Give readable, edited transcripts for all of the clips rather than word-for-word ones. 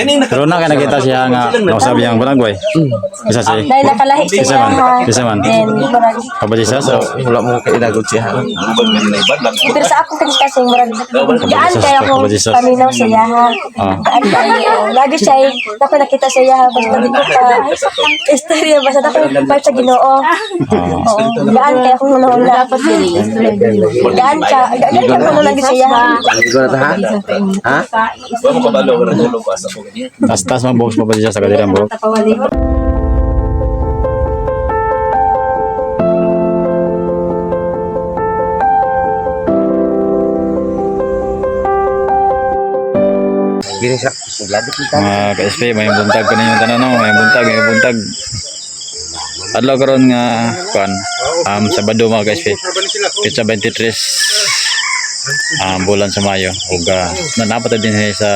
Pero na ka nakita siya nga nausab iyang balagway. Isa si Dahil nakalahi Isa siya man. ha. Isa man. Then murag Kaba siya so Wala mo kailagod siya. pero sa akong kanis kasi murag gaan kaya akong paminaw sa iya ha. Gaan kayo. Lagi siya eh, ako nakita sa iya ha basta di ko pa istorya basta ako part sa Ginoo. Oo. Gaan kaya akong hunahuna. Gaan ka. Gaan ka akong lagi sa iya ha. Ikaw na ta ha? Ha? Tas tas mabuhos pa ba siya sa kadirang buhok? Gini siya. Nagladot ni Mga ka-SP, may buntag ko ninyong tanan, no? May buntag, may buntag. Adlaw karon nga kuan Sabado, mga ka-SP. Petsa 23 bulan sa Mayo ug nanapat din siya sa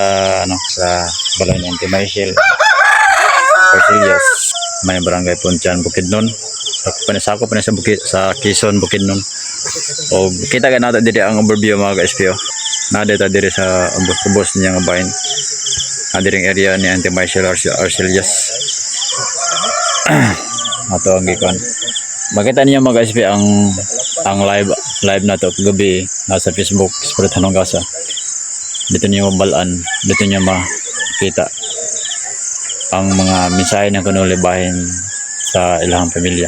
ano sa balay ni Auntie Michelle Orsillas, may barangay Punchan, Bukidnon. Sa pa sa Bukid sa Quezon, Bukidnon. O kita ka nato diri ang overview, mga ka-SP, oh. Na dito diri sa ubos-ubos niya nga bahin. Adiring area ni Auntie Michelle Arcelias. Ato ang gikon. Makita niyo, mga SP, ang live live na to kagabi nasa Facebook Spirit Hanong Gasa. Dito niyo mabalaan, dito niyo makita ang mga mensahe ng kanuli bahin sa ilahang pamilya.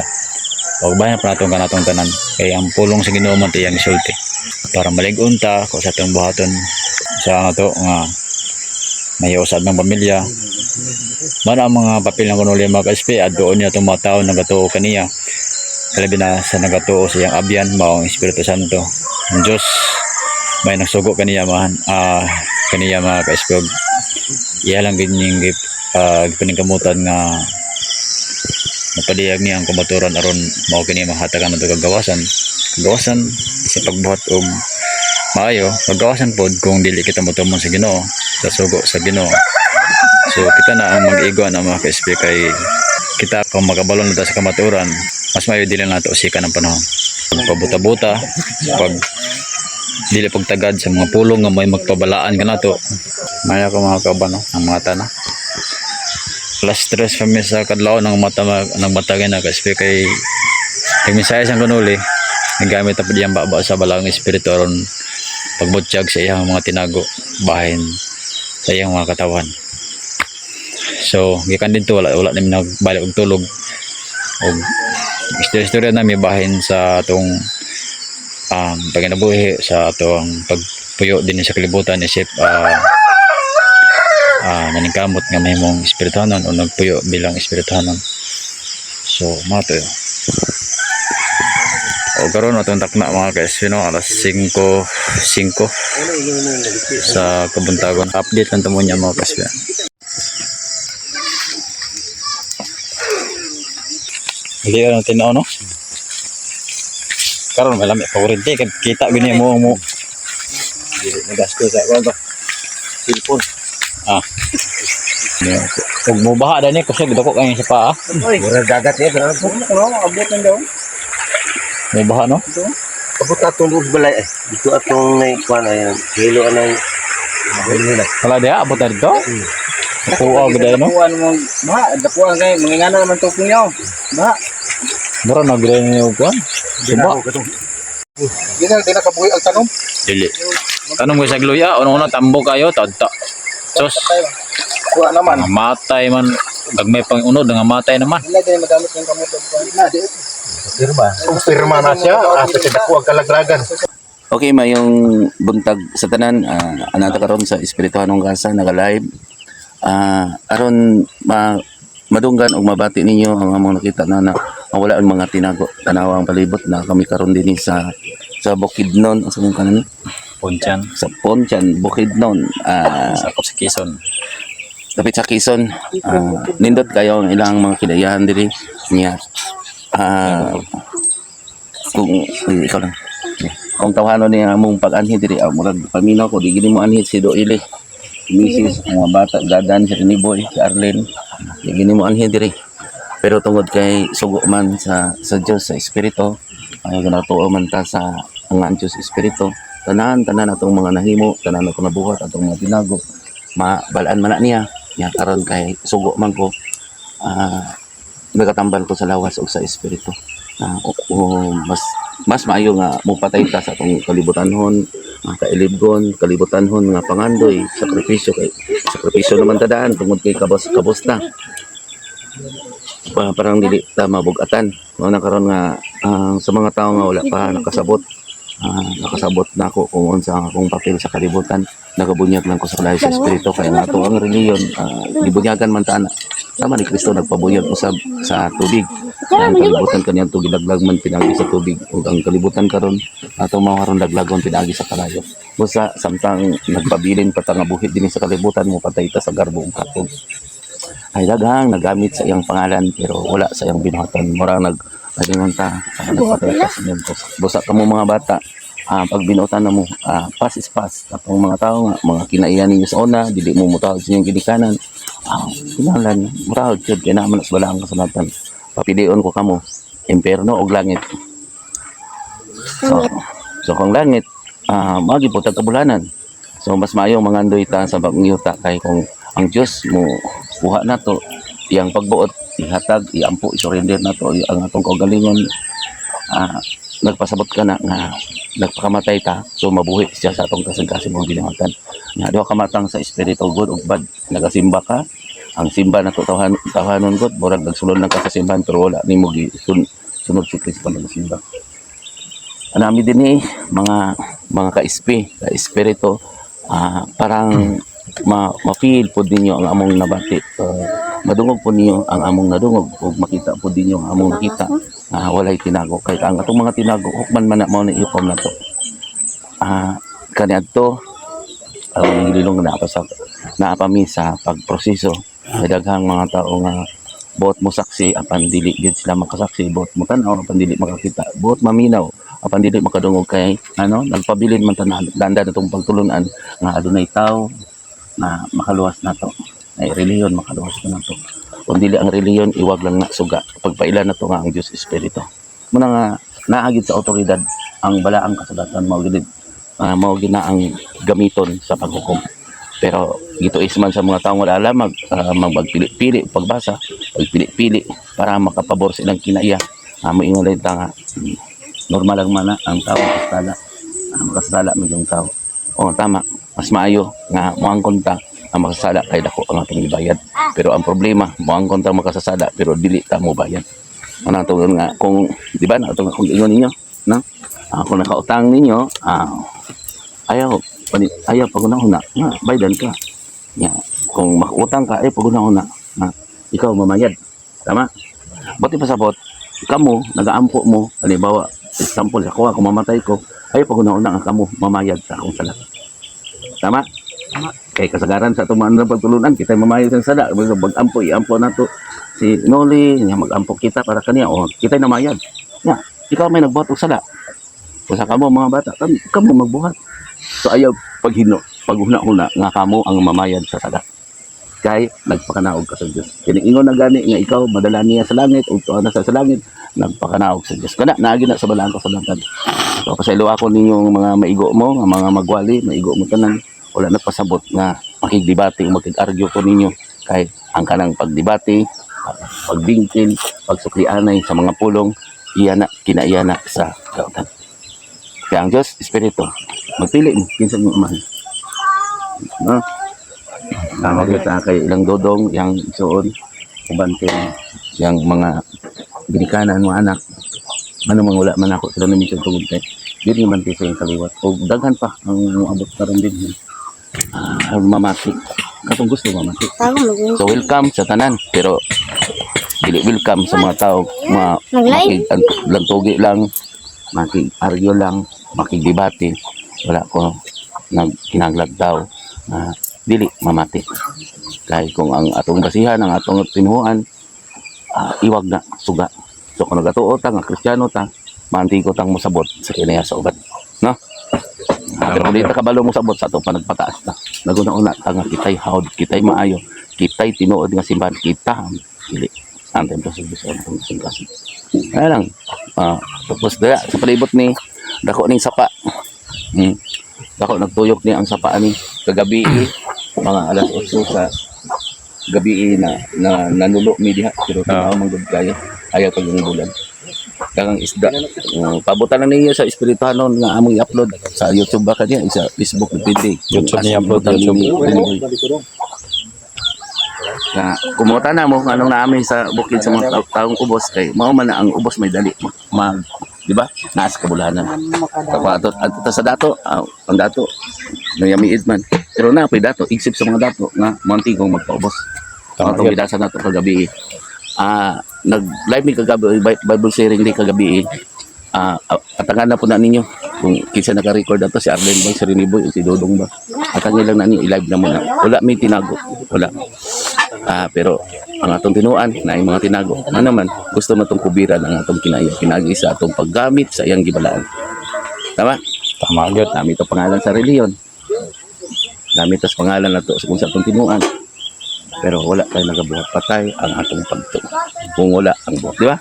Og bahin pa natong kanatong tanan kay ang pulong sa Ginoo man tiyang isulti para malig-on ta kung sa atong buhaton sa ato nga may usab ng pamilya. Mana ang mga papel ng kanuli, mga ka-SP, at doon niya itong mga tao nagatuo kaniya. Kalabi na sa nagatuo sa iyang abyan, mao ang Espiritu Santo. Ang Diyos, may nagsugo kaniya mahan, kaniya, mga ka-SP. Og iya lang gining gipaningkamutan nga mapadiyag niya ang kamaturan aron mao kini mahatagan nato kagawasan. Kagawasan sa pagbuhat og maayo, kagawasan pod kung dili kita motumon sa Ginoo, sa sugo sa Ginoo. So kita na ang mag-igo na, mga ka-SP, kay kita kung makabalon na ta sa kamaturan, mas maayo dili nato usikan ang panahon. Pagpabuta-buta, pag dili pagtagad sa mga pulong nga may magpabalaan kanato. Maya ko, mga kaban, no? Ang mga tana. Alas 3 kami sa kadlaw ng mata ng mata na ka-SP kay nagmensahe siyang kanuli. Naggamit na po diyang baba sa balang espiritu aron pagbutsyag sa iyang mga tinago bahin sa iyang mga katawan. So, gikan dito wala wala namin nagbalik og tulog. Og istorya-istorya nami bahin sa atong pagkinabuhi, sa atong pagpuyo din sa kalibutan isip naningkamot nga mahimong espirituhanon o nagpuyo bilang espirituhanon. So, mga to yun. O karon atong takna, mga ka-SP, no, alas 5:05 sa kabuntagon. Update lang tamo niya, mga ka-SP. Hindi ka nang tinaw, no? Karon may lami paborite kay kita gini mo mo. Dili nagasto sa kuan ba? Cellphone. Ah. Ug mo baha dani kusog dako kayo sa paa. Murag dagat niya pero Abot lang daw. Mo baha, no? Abot atong lubos balay eh. Dito atong nay kuan ay hilo anay. Hilo na. Wala diha abot na dito. Kuha gud no. Dakuan mo, ba, dakuan kay mangingana naman tupong niyo. Ba, Mura na gud ni og kuan. Suba. di na di na kabuhi ang tanom. Dili. Tanong ko sa gluya, una-una tambo kayo tadta. Sos, Kuha naman. matay man gagmay pang unod nga matay naman. Wala din magamit ng kamot og kuan. Na di. Pirma. Pirma na siya, asa siya dako ang kalagragan. Okay, mayong buntag sa tanan. Anata karon sa Espirituhanong Gasa naga-live. Aron madunggan og mabati ninyo ang among nakita na, na ang wala ang mga tinago tanawa ang palibot na kami karon dinhi sa Bukidnon ang sa kanan Ponchan sa Ponchan Bukidnon, sakop sa Quezon. dapit sa Quezon. Nindot kayo ang ilang mga kilayahan diri niya. Kung uy, ikaw lang kung tawhanon niya among pag-anhi diri, murag paminaw ko di gini mo anhi si Doile, misis, ang mga bata gadan si Rene Boy, si Arlene, di gini mo anhi diri pero tungod kay sugo man sa Dios sa Espiritu ay ginatuo man ta sa ang Diyos Espiritu, tanan tanan atong mga nahimo, tanan atong nabuhat, atong mga tinago, mabalaan man na niya. Nya karon kay sugo man ko, nagatambal ko sa lawas ug sa espiritu. Na o, mas mas maayo nga mopatay ta sa atong kalibutanhon, nga kailibgon, kalibutanhon nga pangandoy, sakripisyo kay sakripisyo naman ta daan tungod kay kabos kabos ta. Parang dili ta mabugatan. Mao na karon nga sa mga tawo nga wala pa nakasabot, nakasabot na ako kung unsa ang akong papel sa kalibutan. Nagabunyag lang ko sa kalayo sa espiritu kay nga ato ang relihiyon, gibunyagan man ta ana. Sama ni Kristo, nagpabunyag usab sa tubig. Ang kalibutan kaniyang gilaglag man pinagi sa tubig ug ang kalibutan karon ato mao karon laglagon pinagi sa kalayo. Busa samtang nagpabilin pa ta nga buhi dinhi sa kalibutan, mo patay ta sa garbo ug katog. Ay daghang nagamit sa iyang pangalan pero wala sa iyang binuhatan. Mura nag palingon ta, nagpatay ta sa iyang busa kamo mga bata, pag binuotan na mo, pass is pass. Atong mga tao nga mga kinaiya ninyo sa una, dili mo mutawag sa inyong ginikanan, kinahanglan murahod jud kay naa man sa balaang kasulatan. Papilion ko kamo, impierno og langit. So kung langit, magi po kabulanan. So mas maayo mangandoy ta sa bagong yuta kay kung ang Dios mo kuha nato iyang pagbuot, ihatag, iampo, isurrender nato ang atong kaugalingon, nagpasabot ka na nga nagpakamatay ta, so mabuhi siya sa atong kasing-kasing mong binuhatan. Nga duha ka matang sa espiritu, good ug bad. Nagasimba ka, ang simba nato tawhan tawhanon god, murag nagsulod lang ka sa simbahan pero wala nimo sunod si Kristo nagasimba. Anami din eh, mga ka-espi, ka-espiritu, parang ma-feel po ninyo ang among nabati. Madungog po ninyo ang among nadungog ug makita po ninyo ang among nakita. Walay tinago. Kahit ang atong mga tinago, hukman man na mao ni ihukom na to. Kaniadto, ang gililong naa pa sa naa pa mi sa pagproseso. May daghang mga tao nga buot mo saksi apan dili gid sila makasaksi, buot mo tan-aw apan dili makakita, buot maminaw apan dili makadungog kay ano, nagpabilin man tanan danda natong pagtulunan nga adunay tawo na makaluwas nato, ay relihiyon makaluwas na nato. Kung dili ang relihiyon, iwag lang na suga. Pagpaila na to nga ang Dios espiritu muna nga naagid sa otoridad ang balaang kasulatan, mao gid mao gid na ang gamiton sa paghukom. Pero gituis man sa mga taong wala alam, magpili-pili pagbasa, pagpili-pili para makapabor sa ilang kinaiya. Moingon lang ta nga normal lang man na ang tao makasala, makasala man yung tao. Oh, tama, mas maayo nga moangkon ta ang makasala kay dako ang atong gibayad. Pero ang problema, moangkon ta makasasala pero dili ta mo bayad. Ano ang tugon nga kung di ba na atong kung ingon ninyo, no, kung nakautang ninyo, ayaw ayaw pagunahuna nga baydan ka nga. Kung makautang ka ay pagunahuna nga ikaw mamayad, tama? Buti pasabot kamo nagaampo mo, halimbawa, example ako, kung mamatay ko, ayaw pagunahuna nga kamo mamayad sa akong sala, tama? Kay kasagaran sa atong mga pagtulunan, kita mamayad sa sala, mag-ampo, iampo nato si Noli nga mag-ampo kita para kaniya o kita namayad nga ikaw may nagbuhat og sala. Kung sa kamo mga bata, kamo magbuhat. So ayaw paghino, paghuna-huna nga kamo ang mamayad sa sala. Kay nagpakanaog ka sa Dios. Kini ingon na gani nga ikaw madala niya sa langit ug tuwa na sa langit, nagpakanaog sa Dios. Kana naagi na sa balaang kasulatan. So pasaylo ako ninyong mga maigo mo, nga mga magwali, maigo mo tanan, wala na pasabot nga makigdebate o makig-argue ko ninyo kay ang kanang pagdebate, pagbingkil, pagsuklianay sa mga pulong, iya na kinaiya na sa kautan. Kaya ang Diyos, Espiritu, magpili mo, kinsa mo amahan. No? Tama kita kay ilang dodong, yang isuon, uban kay yang mga ginikanan, mga anak. Ano mang wala man ako, sila namin tungod kay dili man sa iyang kaliwat. O daghan pa ang moabot karon din. Mamati. Katong gusto mamati. So welcome sa tanan, pero dili welcome sa mga tao mga makig lantugi lang, makig-argue lang, makigdebate. Wala ko nagkinahanglag tao na dili mamati. Kay kung ang atong basihan, ang atong tinuoan, iwag na suga. So kung nagatuo ta nga Kristiyano ta, maantigo tang mosabot sa kinaya sa uban. No? Pero kung di ta kabalo mosabot sa ato pa nagpataas ta. Naguna-una ta nga kitay hawd, kitay maayo, kitay tinuod nga simbahan, kita dili ang templo sa Diyos ang atong kasing. Kaya lang, tapos daya sa palibot ni dako ning sapa. Dako nagtuyok ni ang sapa ani kagabi eh, mga alas 8 sa Gabi na na nanulo mi diha pero tanaw man gud kayo. Ayaw pag yung bulan. Daghang isda. Pabutan lang ninyo sa espirituhanon nga among i-upload sa YouTube ba kanya sa Facebook depende. YouTube niya upload, YouTube. Na kumuta na mo kung anong naami sa bukid sa mga taong ubos kay mao man na ang ubos may dali mag, di ba, naa sa kabulanan. Kapato at sa dato, ang dato nayamiid man pero na pay dato isip sa mga dato nga mounting kong magpaubos. Tama Ang gyud. gidasa nato kagabi, nag live mi kagabi, Bible sharing ni kagabi. Atangan na po na ninyo kung kinsa naka-record ato, si Arlen ba, si Rene Boy o si Dodong ba. Atangin lang na ninyo, i-live na muna. Wala may tinago, wala. Pero ang atong tinuan na yung mga tinago ano naman gusto na itong kubiran ang atong kinaya pinagi sa atong paggamit sa iyang gibalaan. Tama? Tama gyud. Dami ito pangalan sa reliyon. Dami ito sa pangalan na to kung sa atong tinuan. Pero wala tayo nagabuhat. Patay ang atong pagtuo. Kung wala ang buhat. Di ba?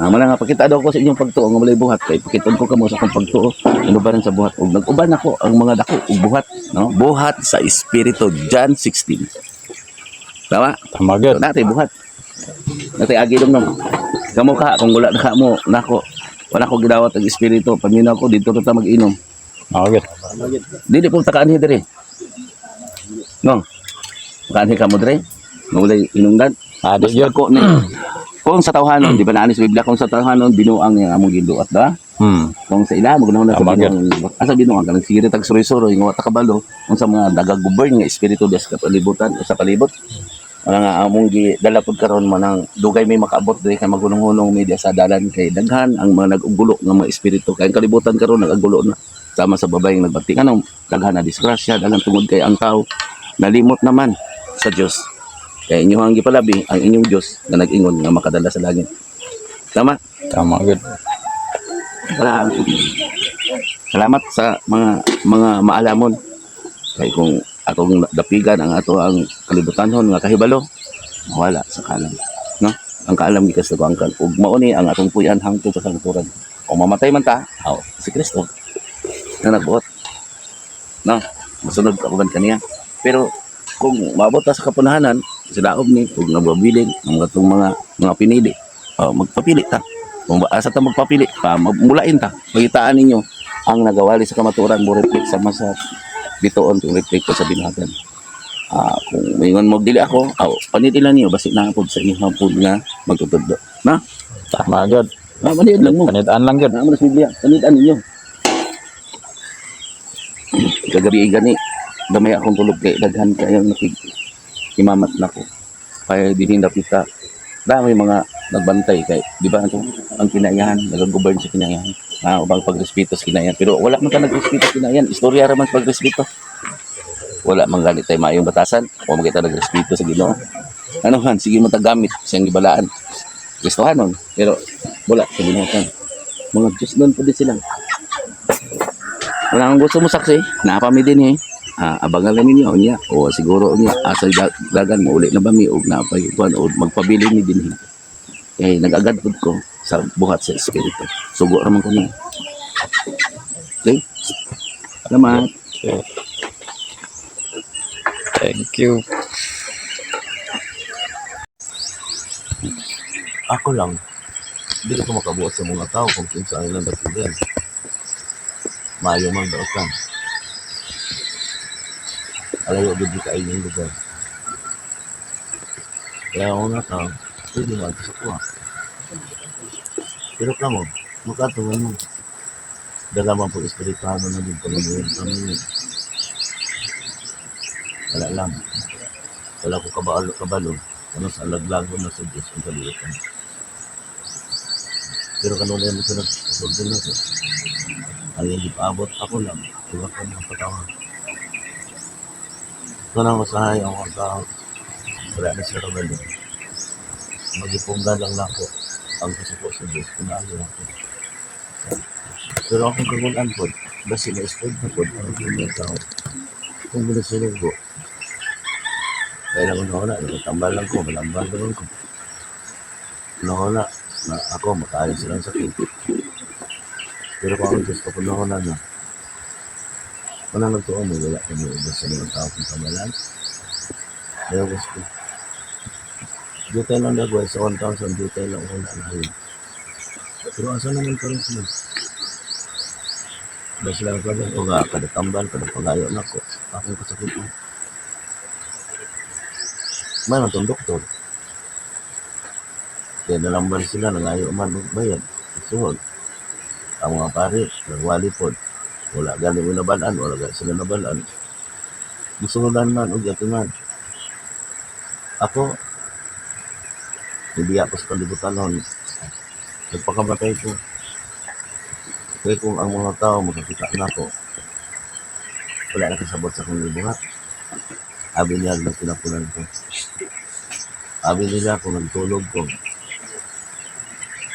Mala nga, pakita daw ko sa inyong pagtuo nga walay buhat. Kay pakiton ko kamo sa akong pagtuo. Ano ba rin sa buhat? Ug nag-uban ako ang mga dako ug buhat. No? Buhat sa espiritu. John 16. Tama? Tama gyud. Natay buhat. Natay agi dong no. Kamo ka kung wala na ka mo nako. Wala ko gidawat ang espiritu. Paminaw ko dito ta mag-inom. Mao gyud. Dili po takaan diri. No. Takaan ka mo diri. Nga walay inungdan. Di Basta gyud. ko ni. Kung sa tawhanon, di ba naani sa Biblia, kung sa tawhanon binuang ang among ginduat da. Kung sa ila magunahon na sa Tama, binuang. Asa binuang kanang sige tag suroy-suroy nga wa ta kabalo unsa mga nagagubern nga espiritu des kalibutan o sa palibot. Wala nga among gidala pud karon manang dugay may makaabot diri kay magunong-hunong media sa dalan kay daghan ang mga nag-ugulo nga mga espiritu kay ang kalibutan karon nag-agulo na sama sa babaeng nagbati kanong daghan na disgrasya daghan tungod kay ang tao nalimot naman sa Dios. Kay inyo ang gipalabi ang inyong Dios nga nag-ingon nga makadala sa langit. Tama? Tama gyud. Wala. Salamat sa mga mga maalamon. Kay kung atong dapigan ang ato ang kalibutanhon nga kahibalo, mawala sa kaalam. No? Ang kaalam gikas sa angkan ug mao ni ang atong puy-an hangtod sa kangturan. Kung mamatay man ta, aw, si Kristo na nagbuot. No, masunod ka uban kaniya. Pero kung maabot ta sa kapunahanan, sila ni ug nagbabilin ang atong mga mga pinili. Oh, magpapili ta. Kung asa ta magpapili, pa mulain ta. Pagitaan ninyo ang nagawali sa kamatuoran mo reflect sa masa bituon kung reflect ko sa binagan. Kung maingon mo dili ako, aw, panitilan niyo basi na pod sa inyong hapon nga magtutudlo. Na? Tama gyud. Maniid lang mo. Panitaan lang gyud. Naa man sa Biblia, panitan ninyo. Kagabi gani, damay akong tulog kay daghan kayong nakig imamat nako. Kaya dinhin dapita. Dami mga nagbantay kay di ba ang, ang kinayahan, nagagobern sa kinayahan. Ubang pagrespeto sa kinayahan. Pero wala man ka nagrespeto sa kinayahan. Istorya ra man sa pagrespeto. Wala man ganit tayo maayong batasan. Wa man kita nagrespeto sa Ginoo. Ano han, sige mo tagamit siyang gibalaan. Kristohanon, pero wala sa Ginoo. Mga Diyos doon po din sila. Wala akong gusto mo saksi. Napami din eh. Abangan lang ninyo unya o siguro unya asa dagan mo uli na ba mi og napay kuan o magpabili ni dinhi. Kay nag-agad pud ko sa buhat sa espiritu. Sugo ra man ko niya. Okay? Salamat. Okay. Thank you. Ako lang, dili ko makabuot sa mga tao kung kinsa ang ilang dapigan. Maayo man daotan. Alayo gid ka inyong lugar. Kaya ako nga tao, pwede mo sa kuha. Pero kamo, makatungan mo. Dala man po espirituano na din pag-iwan kami. Wala lang. Wala ko kabalo, kabalo. Ano sa alaglago na sa Diyos ang kalibutan. Pero kanunay mo sa nagsulti na ko. Ang hindi paabot ako lang. Iba ko mga patawa. Ito na masahay ang mga tao. Wala na sila kabalo. Magipungga lang nako ang kasuko sa Diyos. Pinaagi ako. Pero akong kagulan po, basi na spoiled na po ang mga tao. Kung wala sila ko, kaya lang una, natambal lang ko, malambal lang ko. Una na ako, makaalis silang sakit. Pero kung ang Diyos ko, una na, wala nagtuo mo, wala kami ubos sa mga tao kung kamalan. Ayaw gusto. Jutay lang dagway sa 1,000, jutay lang wala na yun. Pero asa naman karon sila? Ba sila kada o nga kada tambal kada pagayo nako akong kasakit mo. May man tong doktor. Kaya nalamban sila nangayo man og bayad. Suhol. Ang mga pare, nagwali pod. Wala gani mo nabalaan, wala gani sila nabalaan. Gisuhulan man og yatiman. Ako, hindi ako sa kalibutan noon. Nagpakamatay ko. Kaya kung ang mga tao makakita na ako, wala na kasabot sa akong ibuhat. Abi niya na pinapunan ko. Abi nila kung nagtulog ko.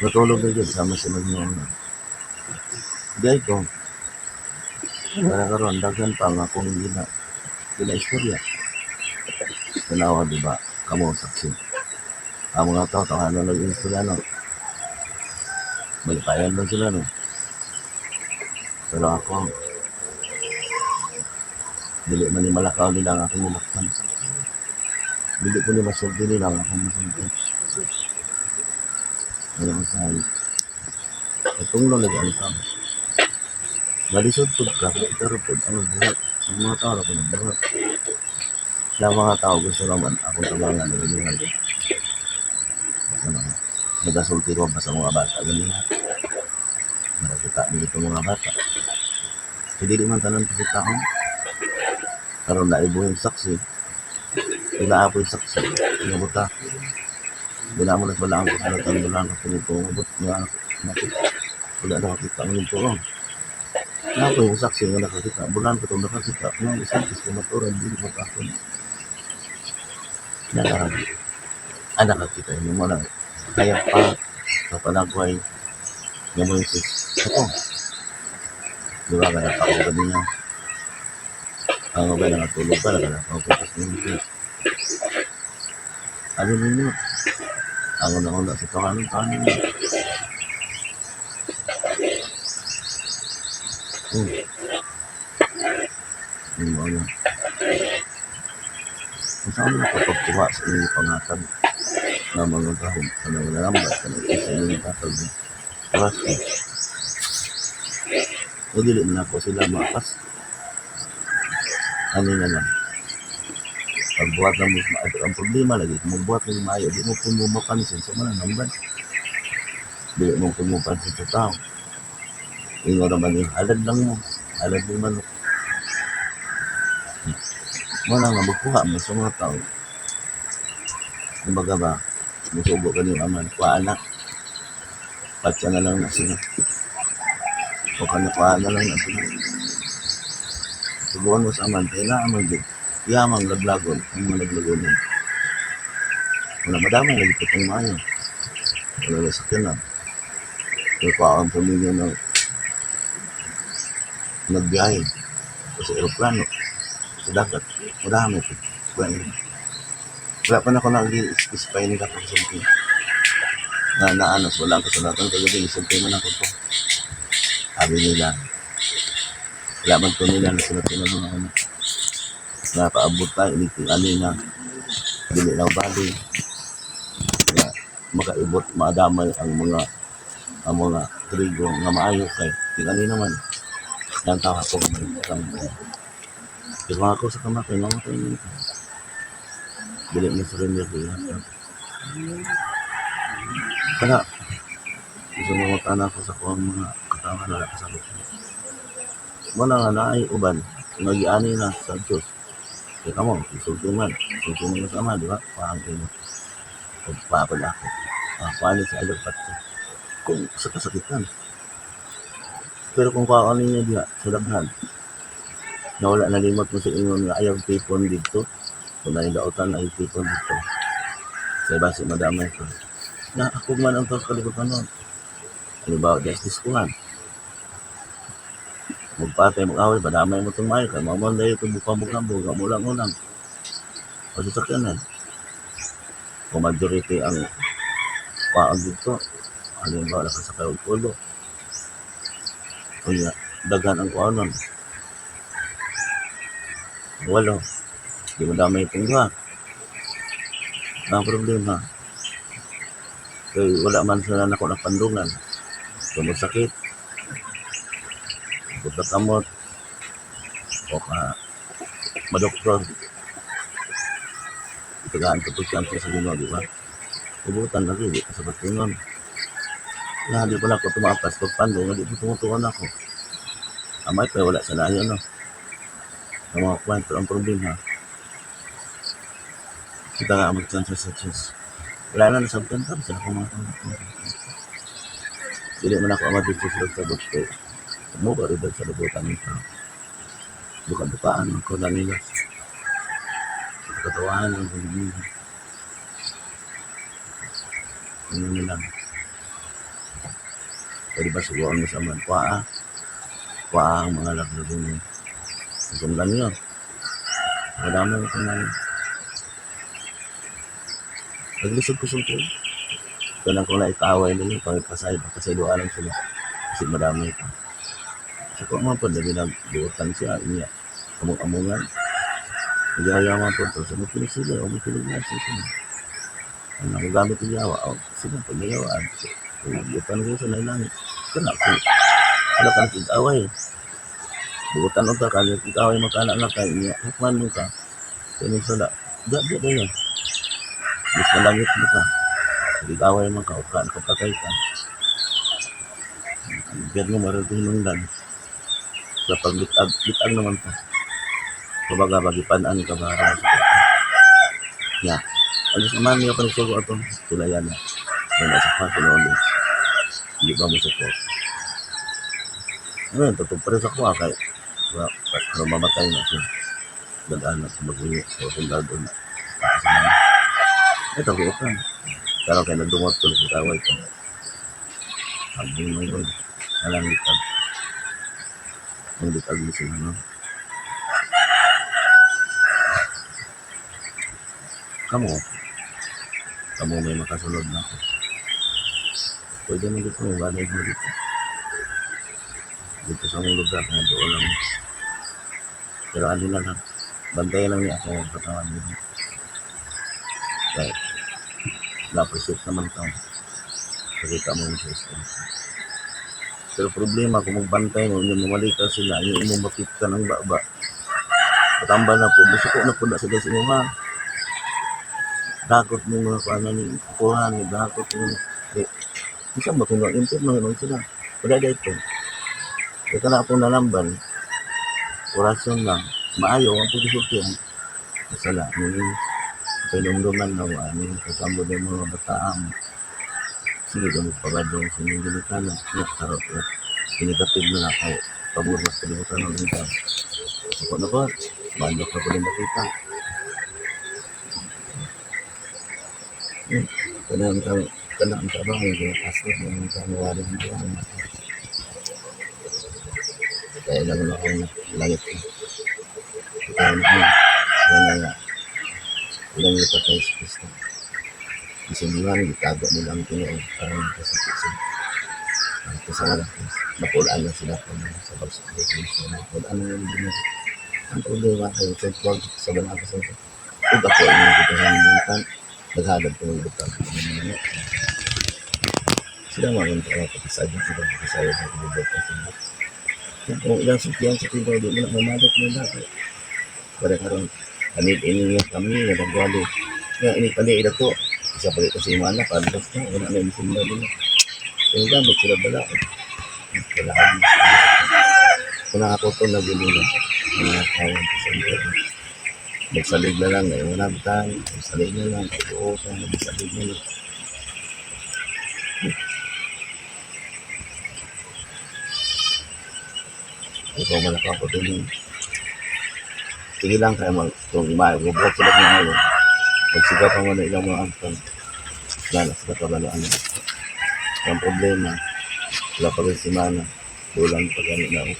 Natulog na yun, sama sila noon. Dahil ko, para karon daghan pa nga akong gina istorya. Tanawa, di ba? Kamo saksi. Ang mga tao, tawanan lang yung istorya, no? Malipayan lang sila, no? Pero ako, dili man ni malakaw nila ang akong nilaktan. Dili ko ni masulti nila ang akong masulti. Ano ko sa itong lagi ang tao. Malisod po ka, pero po, ano buhat? Ang mga tao ako buhat. Ang mga tao gusto naman akong tabangan ng ganyan. Ano, nagasulti ko pa sa mga bata, ganyan. Nakakita nila itong mga bata. Hindi man tanan kasi taon. Karon na ibuhin saksi. Inaapoy saksi. Inabuta. Wala mo na wala ang kasulatan, wala ang kasulatan, nga nakita. Wala nakakita ang nito. Napo yung saksi nga nakakita. Bulan ko itong nakakita. Nga isang kis kumaturan, hindi ko matakon. Nakarang. Ah, nakakita yun mo na. Kaya pa sa Palagway nga Moises. Ako. Di ba ka napako ka niya? Ang okay nakatulog pa, nakalakaw ko pa sa Moises. Ano ninyo? Ang una-una sa tawanan, tawanan niyo. Yung ano. Kung saan mo nakapagkuha sa inyong pangatag na mga gahom, kanang nalambat, kanang isa inyong tatag na oras ko. O dili man ako sila maapas. Ano na lang. Pagbuhat ng mas maayo, ang problema lagi, kung magbuhat ng maayo, di mo po mo mapansin sa mga namban. Di mo po mo mapansin sa tao. Ingo naman yung alad lang mo, alad mo manok. Mo na nga magkuha mo sa mga tao. Kumbaga ba, musugo ka niyo aman, kuha anak. Patya na lang na sila. O ka na kuha na lang na sila. Suguan mo sa aman, kaya na aman dyan. Yamang laglagon, ang mga laglagonon. Wala madamay, lagi po itong maayo. Wala na sakyan na. Pero pa ang pamilya na nagbiyahe o sa aeroplano, sa dagat, madami po. Wala, wala pa na ako nag-specify nila kung something. Na naanos, wala ang kasulatan. Kagabi, isulti man ako to. Sabi nila, wala man to nila na sila tinanong ano. Napaabot tayo, ulit ano na, dili na bali. Na makaibot, maadamay ang mga trigo nga maayo kay tingali naman. Ang tawa ko kamay. Pero ako sa kamatay, mamatay na ito. Dili na surrender ko yan. Kana, gusto mo magtana ko sa kuang mga katawan na nakasabot. Muna nga naay uban, nagiani na sa Diyos. Kaya mo, isulti man, isulti man sa ama, di ba? Paang imo. Pagpapal ako. Paano sa alagpat ko? Kung sa kasakitan. Pero kung kaano niya diha, sa daghan, na wala nalimot mo sa ingon nga ayaw tipon dito, kung naindautan ay tipon dito. Sa iba si madamay ko. Na ako man ang taos kalibutan nun. Halimbawa, justice ko man. Magpatay, mag-away, padamay mo itong mayo. Kaya mamon dayo itong bukang-bukang, bugang ulang-ulang. O sasakyanan. Kung majority ang paang dito, halimbawa nakasakay og ulo. Kunya, daghan ang kuanon. Walo. Di mo damay itong duha. Ang problema, Kay wala man sila nako na pandungan. Kung magsakit, kung kamot, o ka madoktor, itagaan ka po siya sa Ginoo, di ba? Ubutan lagi, di ka sa patingon. Na, di pala ako tumapas, pagpandong, di po tumutuon ako. Amay, pero wala sa layo, no? Ang mga kwento, ang problema, kita nga mag-transfer sa Diyos. Wala na nasabtan pa sa akong mga tao. Dili man ako ang madito sa sabot ko. Mo ba rin sa lubutan ng tao? Buka-bukaan ko na nila. Katawahan ang nila. Ano nila? Pwede ba suguan mo sa man? Kuha Kuha ang mga laglago mo. Sundan nyo. Wala mo ito na. Naglisod ko sulti. Kanang kung naikaaway nila, pangipasay, pasayloan lang sila. Kasi marami pa. Sa kung mga po, dali nagbuotan siya, niya. Among-amongan. Nagyaya mga po, pero sa mga sila, o mga na sila. Ang nagagamit yung yawa, o sila, pag nayawaan. Buotan ko sa nailangit. Kana ko. Wala ka nakig-away. Buotan ka, kaya nakig-away magkaanak na kayo, niya. Hukman mo ka. Sa sala. Di, di, di, yun. Mas malangit mo ka. Nag-away man ka, o ka, kapatay ka. Pero mo marag hinungdan. Sa paglitag, litag naman ka. Kumbaga, bagipanaan ka ba? Ya. Alis naman niyo pa nagsugo atong sulayan na. Wala sa pa, sinuulit. Hindi ba mo support? Ano yun, tutupre sa kuha kay pero mamatay na siya. Dadaan na sa maguyo. O sundado na. Sa mga. Ito, buotan. Pero kaya nagdungot ko sa taway ko. Sabi mo yun. Alang litag. Ang litag mo sila, no? Kamu. Kamu may makasunod na ako. Pwede mo dito, may walay mo dito. Dito sa mong lugar, na doon lang. Pero ano na lang, bantayan lang niya ako ang katawan nila. Kaya, na-appreciate naman ito. Nakita mo mo sa islam. Pero problema, kung magbantay mo, yung mamali ka sila, yung imong makita ka ng baba. Patamba na po, musuko na po na sila sa inyo, ha? Dakot mo mga kuha ni kuha ni dakot mo. Eh, isa ba kung import na naman sila? Wala dito. Kaya na akong nalamban, orasyon lang, maayo ang pagkasultihan. Masala, ni pinumduman na wa ni kasama ng mga bataan. Sige, gamit pa ba doon sa inyong ginitana? Nga, karot na. Pinigatid mo na ako. Pabor mas kalimutan ng ginitana. Ako na ko, bandok na ko rin nakita. Kanang kanang trabaho yung pastor ng trabaho ng trabaho. Kaya lang na ako langit ko. Kaya na ako. Kaya na nga. Ilang patay sa Kristo. Isinungan, gitago nila ang Pinoon para magkasakit sila. Ang kasama ng Kristo. Napulaan na sila kung sa bagsak ng Kristo. Napulaan na yung Pinoon. Ang problema kayo, sa tuwag sa banal sa ito. Ug ako ang kita sa mintan, naghalad ko ng butang. Sila mga yung tao, pagkasayad sila, pagkasayad ng ibubot sila. Kung ilang sukyan sa tibaw, di mo na mamalot mo na. Para karon anit ini kami, nagwali. Nga, ini pali ila to. Isa pali ko sa imana, pandos na, wala na yung simba nila. Kung gamit sila bala. Wala kami. Kung nakakuto na gano'n na, mga tawag ko sa inyo. Magsalig na lang, ngayon wala tayo. Magsalig na lang, pag-uutan, magsalig na lang. Ikaw man ako din. Sige lang kayo mag, kung mabubuhat sila ng ano, magsigaw pa man na ilang mga angkan. Wala na sila kabalo ano. Ang problema, wala pa rin si Mana. Kulang pa gano'n na ako.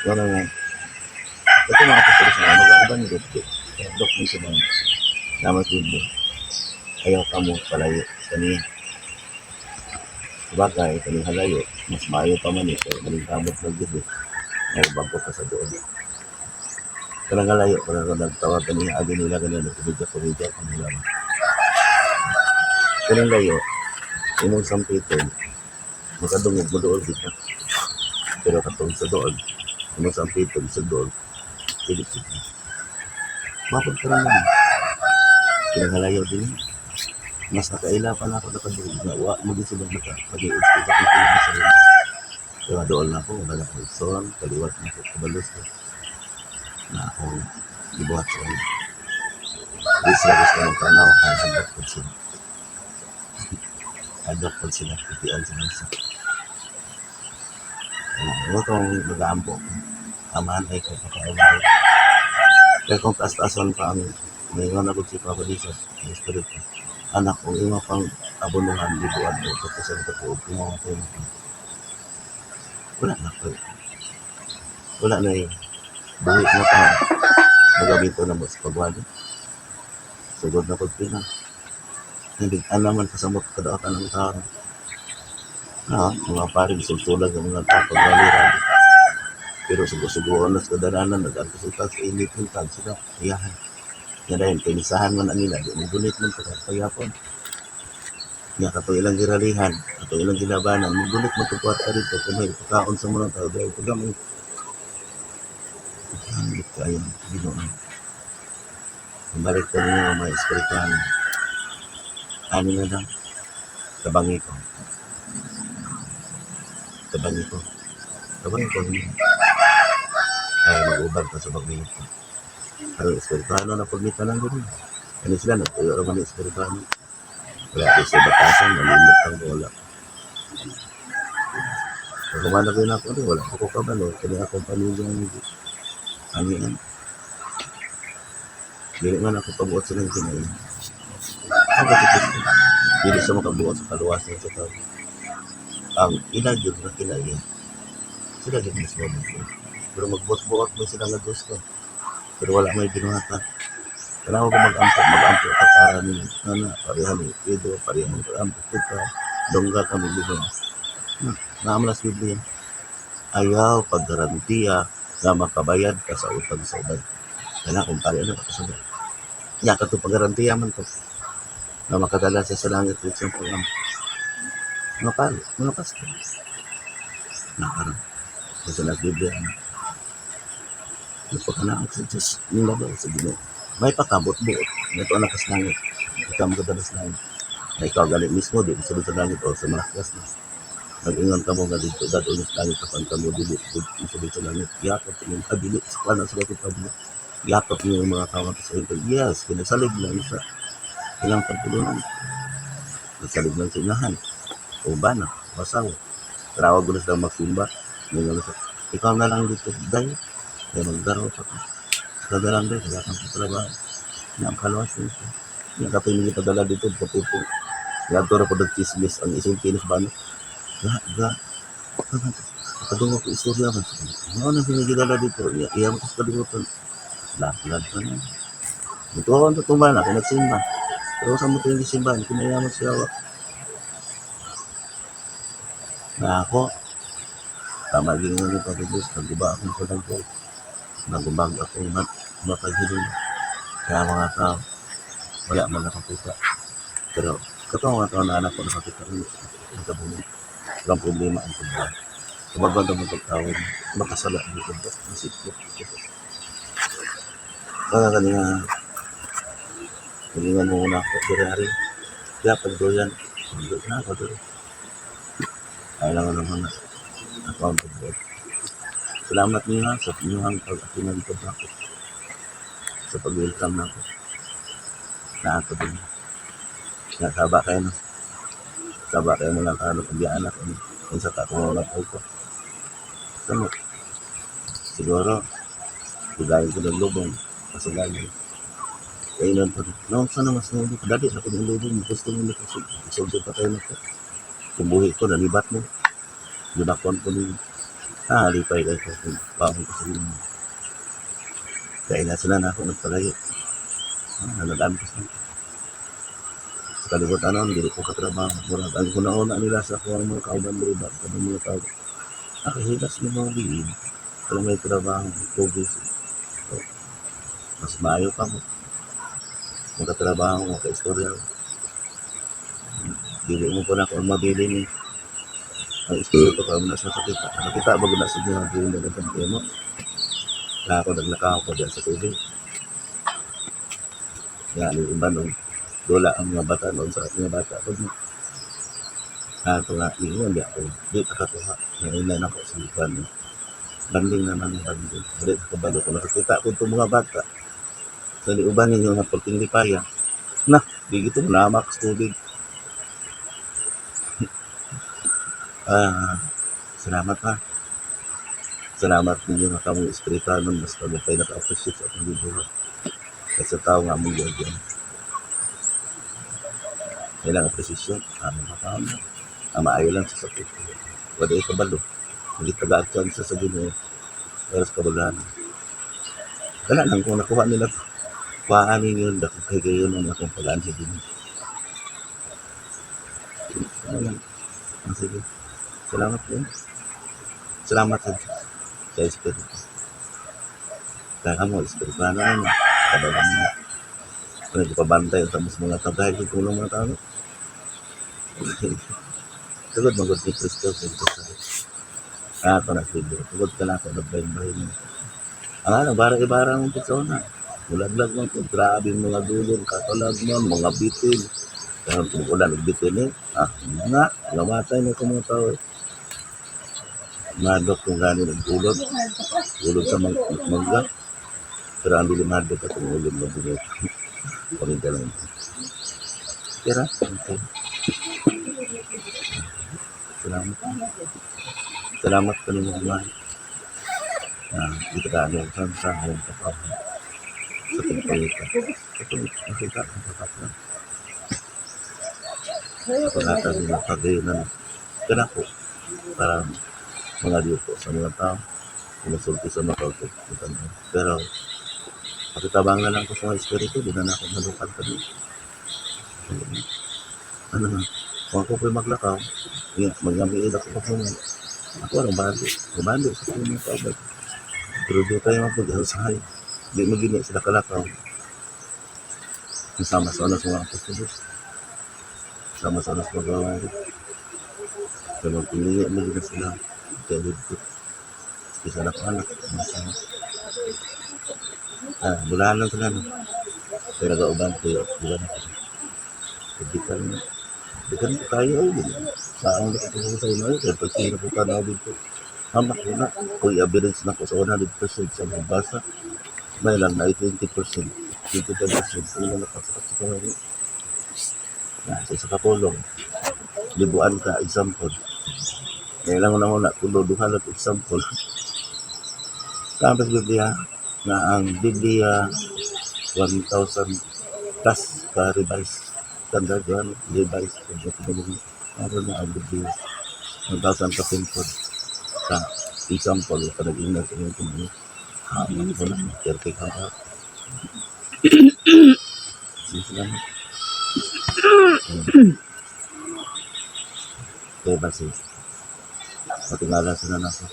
Wala nga. Ito mga kapatid sa mga mag-auban, good. Dok mo sa mga. Namat yun. Ayaw ka mo, palayo. Kaniya. Sabagay, kaning halayo, mas maayo pa man eh. Kaya maling kamot lang yun eh. Nagbago pa sa doon. Kanang halayo, parang nagtawag kaniya, agi nila ganyan, nagkumidya, kumidya, kanila. Kanang layo, imong sampiton, makadungog mo dool kita. Pero katong sa dool, imong sampiton sa dool, dili kita. Mapod ka naman. Kinahalayo din. Mas nakaila pa na ako nakadungog na wa mo din sila nakapag-iis ko sa akong sa ila. Pero dool na ako, wala ko son, kaliwat na ako, kabalos ko. Na akong gibuhat sa ila. Di sila gusto magtanaw, kaya hadlok po sila. Hadlok po sila, pitian sila sa. Ano itong nag-aampo ko. Amahan ay ko pakaulay. Pero kung taas-taasan pa ang ngayon ako si Papa Jesus, ang Espiritu. Anak, kung imo pang abonuhan, libuan mo, tapos ang katuog, kung mga tayo na. Wala na ko. Wala na eh. Buhi na pa. Magamito na mo sa pagwali. Sugod na pagpina. Hindi, naman kasamot kadaotan ang tao. Ah, mga pare, bisulsulag ang mga tao pagwali. Pero sugo-sugoon na sa kadalanan, nag-antos sa init ng tag sila. Iyahan. Nga dahil, kinisahan man ang ila, di mo gunit man pagkapayapon. Nga katong ilang giralihan, katong ilang gilabanan, mo gunit mo tugwat ka dito, kung may pagkaon sa mga tao, dahil pag mo. Hangit kayo, Ginoo. Balik ko ninyo ang mga espirituan. Ano na lang, tabangi ko. Tabangi ko. Tabangi ko ninyo. Ay, mag-ubag ka sa bagay ko. Pero espirituano na pagmita lang gano'n. Ano sila, nagtuyo naman ng espirituano. Wala ko sa batasan, malimot ang wala. Pag kumana ko yun ako, ano, wala ko kabalo. Kaya akong pamilya ang ano yan. Dili man ako pabuot sa lang kinain. Ako sa Kristo. Dili sa makabuot sa kaluwasan sa tao. Ang ila yun na kinain. Sila yun mismo magbuot. Pero magbuot-buot mo sila nga gusto. Pero wala may binuhatan. Kailangan ko mag-ampo, mag-ampo ka para ni ano, pareha ni Pedro, pareha ni ampo kita. Dongga kami dito. Naaman sa Biblia. Ayaw paggarantiya na makabayad ka sa utang sa uban. Kailangan kung pare ano ka sa uban. Ya ka to paggarantiya man to na makadala siya sa langit with siyang pag-ampo. Mga pare, mga pastor. Nakaroon. Sa sa Biblia, ano. Nagpakanaot sa Diyos, nilabaw sa Ginoo. May pakabot-buot. May ito anak sa langit. Ikaw makadala sa langit. Na ikaw galit mismo, di sa sa langit o sa malakas na. Nag-ingon ka mo nga dito, dadun sa langit, kapan ka mo, dili, dili sa langit. Yakap yung kadili, sa kanan sa kapit mo. Yakap yung mga tao sa ito. Yes, pinasalig lang sa ilang pagtulunan. Nasalig lang sa inahan. O bana, masawa. Trawag ko na silang magsimba. Ngayon na sa, ikaw na lang dito, dahil. Kaya magdaro pa ka. Ikaw na lang dahil, wala kang trabaho. Na ang kalawas nito. Yung kapoy ninyo padala dito, kapoy po. Ganto ra po nagchismis ang isang pinis ba ano? Ga, ga. Kadungo ko istorya man. Mao na pinagidala dito. Iya, iya mo sa kalimutan. Laplag pa na. Ito ang tutumba na, kung nagsimba. Pero sa mo ito yung simbahan, kinaya mo siya. Na ako, tama gingon ni Papa Diyos, naguba akong palagay. Nagubag akong mapaghiling. Kaya mga tao, wala man nakakita. Pero, katong mga tao na anak ko nakakita, nagkabunod. Walang problema ang pagbuhay. Kumabanda mo pagtawag, makasala ang likod ko. Nasip ko. Kaya kanina, hilingan mo muna ako, Ferrari. Kaya pag doyan, na ako doon. Ayaw lang naman na ako ang pagbuhay. Salamat niyo sa inyong pag-atinan ko ako. Sa pag-welcome na ako. Na ako din. Nakaba kayo no. Saba kayo mo lang ano pagyaan ako. Kung sa tako na po ko. Samot. Siguro, bigayin ko ng lubong. Kasagalan. Kaya nun pa. No, sana mas na hindi. Dali ako ng lubong. Gusto mo nito. Sulod pa tayo na ko. Kung ko, nalibat mo. Ginakon ko ninyo. Ah, lipay kayo ko. Kung paano ko sa inyo. Kaya na sila na ako nagpalayo. Ah, nalalaan ko sa sa kalibutan noon, dili ko katrabaho. Murag, ang una-una nila sa ako ang mga kauban diri ba, kanang mga tao. Nakahilas ng mga biin. Kung may trabaho, progress. So, mas maayo pa mo. Makatrabaho, makaistorya. Dili mo po na kung mabili ni. Ang espiritu ko na sa kakita. Nakita ba na sa inyo ang dili na mo? Na ako naglakaw ko diyan sa tubig. Nga, ni iba nung dula ang mga bata noon sa mga bata ko. Ato nga, ingon di ako. Di ka kakuha. Nainay na ko sa iban. Banding naman ang banding. Di ka kabalo ko. Nakakita ko itong mga bata. Sa liuban ninyo nga pagtindi paya. Na, di gito namak sa tubig. Ah, salamat ha. Salamat ninyo nga kamong espirituanon mas kamo kay naka-appreciate sa akong gibuhat. At sa tao nga among giagyan. Kailang appreciation. Ano ba tao na? Ang maayo lang sa sakit. Wala ay kabalo. Hindi taga sa Ginoo. Pero sa kabalaan. Wala lang kung nakuha nila to. Kuhaan ninyo, dako kay kayo nung akong palaan sa Ginoo. Ano lang. Ah, sige. Salamat po. Salamat sa Diyos. Sa Espiritu. Kaya mo, Espiritu ano, kabalaan mo. Kung nagpabantay sa mas mga tagay, kung mga tao. Tugod magod ni Kristo sa Diyos. Ah, ako na sige. Tugod ka na ako, nagbahin-bahin. Ang ano, bara ibara ang persona. Mulaglag man ko, grabe mga dulon, katalag man, mga bitin. Pero kung ulan, bitin eh. Ah, nga, namatay na itong mga tao eh. Madok kung gano'n nagulod. Ulod sa mangga. Pero ang dili madok at ang ulod na bunot. Paminta lang. Tira, okay. Salamat. Salamat ka naman mga. Ah, dito ka ano, sa akong kapatid. Sa pagpangita. Sa pagpangita, ang kapatid. Sa paghatag ng pagayunan. Kanako, para mga dito sa mga tao. Kumusulti sa mga tao. Pero, pakitabang na lang ko sa mga espiritu, di na na ako nalukad pa din. Ano na, kung ako po'y maglakaw, yeah, magamiin ako pa po. Ako ang bando. Bando sa mga tao. Pero di tayo mapag-usahay. Di magini sila kalakaw. Sama sa anas mga apostolos. Sama sa anas mga gawin. Kaya magpili, magina sila. Kaya dito. Isa na ko anak. Masama. Ah, bulaan lang sila. No? Pero nag-auban ko yun. Bulaan ako. Hindi ka na. Hindi ka na tayo. Saan na ito sa inyo? Kaya pag sino po ka na dito. Hamak ko na. Kung i-average na ko sa 100% sa mga basa, may lang na 20%. 25%. Ilan na pasok sa kanila. Na, sa isa kapulong. Libuan ka, example. Kailangan na muna, tulo, duha lang example. Tapos Biblia, na ang Biblia 1,000 plus ka revise. Standard one, revise. Meron na ang Biblia. 1,000 ka pin sa example, ka nag-ingat sa inyong tumayo. Hamak ko na, 30 ka ka. Sige, salamat. Kaya ba si matingala sila na ako.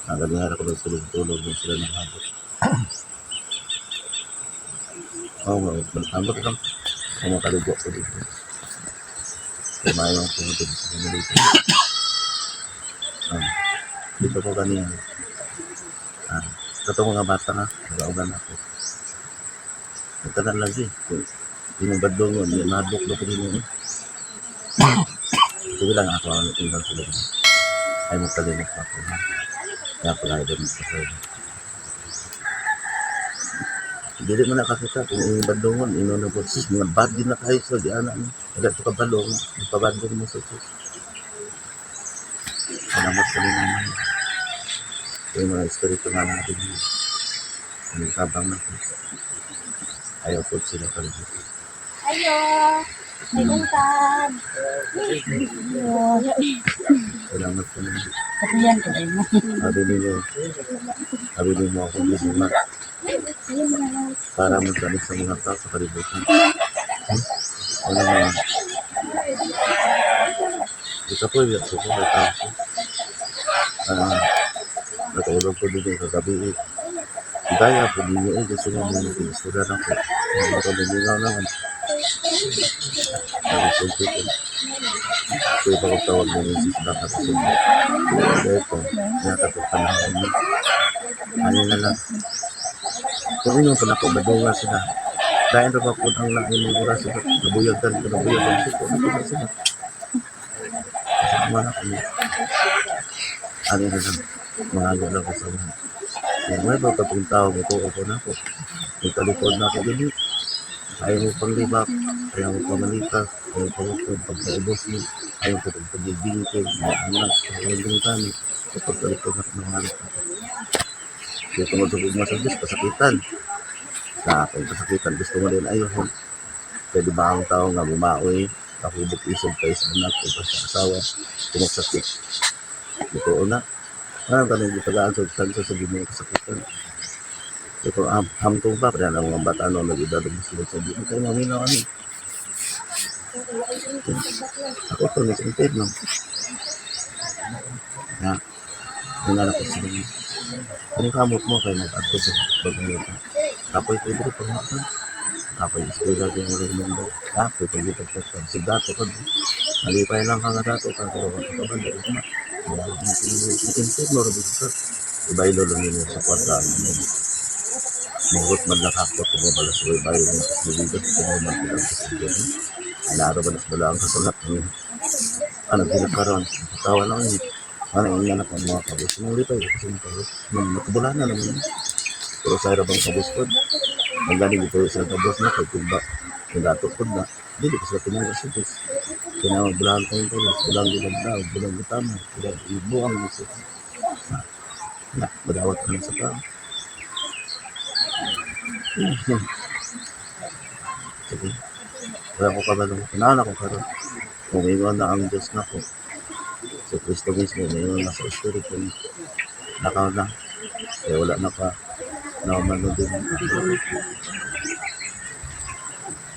Ang ganihara ko ng tulog-tulog din sila ng habot. Oo, oh, ambot lang. Ang makaligo ko dito. Kumayo ang pumunta sa kanila dito. Ah, dito ko kanina. Ah, katong mga bata nga, nag-augan ako. Nagtanan lang siya. Yung badlong yun, yung madok na ko din yun. Sige lang ako, ang tingnan sila. Ay, magkalimot pa ako. Ha? Kaya pala, din ko sa Dili man nakakita kung yung badlongon, ino na po, sus, mga bad din na kayo sa di anak mo. Wala ito kabalong, pabadlong mo sa sus. Salamat sa inyo naman. Yung mga espiritu nga natin. Ang tabang na po. Ayaw po sila talaga. Ayo. May ungkab. Salamat po naman. Kapiyan ko mo. Sabi ninyo, sabi ninyo ako gisima para magkalit sa mga tao sa kalibutan. Ano nga? Isa po, iya po ko, may tao ko. Ah, natulog ko din yung kagabi eh. Gaya po ninyo eh, gusto nga mo nag-istorya na ko. Ano ka naman. Nagsulti ko. Kaya pag tawag mo misis na kapasok. Kaya ko, nakatong panahon niya. Ano na lang. Kung ingon pa na ako, madunga sila. Dahil ra ba po ang lain mong oras sila. Nabuyag ka, nabuyag ka. Suko na po sila. Kasama na kami. Ano na lang. Mga lang ko sa mga. Kung may ba katong tao, ito ako na ako. May talikod na ako ganit. Ayaw mo pang libak, ayaw mo pamalita, ayaw pa mo pagkaubos mo, ayaw ko pagpagibingkig, mga anak, ayaw mo kami. Sa pagtalikod na ng mga ako. Kaya tungod sa gugma sa Diyos, kasakitan. Sa akong kasakitan, gusto mo rin ayaw. Pwede ba ang tao nga bumaoy, nakubok isog kay sa anak o sa asawa, tungod sa sakit. Ito na. Ano tanong gitagaan sa tansa sa Ginoo kasakitan. Ito am hamtong ba kaya ang mga bata no nag-edad og sila sa di kayo maminaw ani. Ako to ni sa impyerno. Na wala ko sila. Ano kamot mo kay mag-adto sa bagong ka. Kapoy ko diri pangatan. Kapoy eskwela di mo rin mundo. Kapoy pag pag sa dato ko. Malipay lang ka nga dato ka pero ka ba diri na. Wala akong impyerno ra ka. Ibaylo lang nimo sa kwarta. Mugot man lang ako kung mabalas ko ibayo mo mabigat ko mo magbilang sa impyerno. Laro ba nas bala ang kasulat niyo? Ano ginakaroon? Tawa lang yun. Ano yung anak ng mga kabus? Nung lipay, kasi mga kabus. Nung nakabula na naman. Pero sa hirap ang kabus ko. Ang galing ito sa kabus na kay kumba. Yung dato ko na. Dili ko sila pinangga sa Diyos. Kaya bulahan ko yung kabus. Bulang ginagdaw, bulang gutama, bulang ibuang gusto. Na, madawat ka lang sa tao. Sige. Wala ko kabalo. Kinala ko karon. Umingon na ang Diyos na ko. Si Kristo mismo, umingon na sa Espiritu niya. Nakaw na. Eh, wala na ka. Naman na din.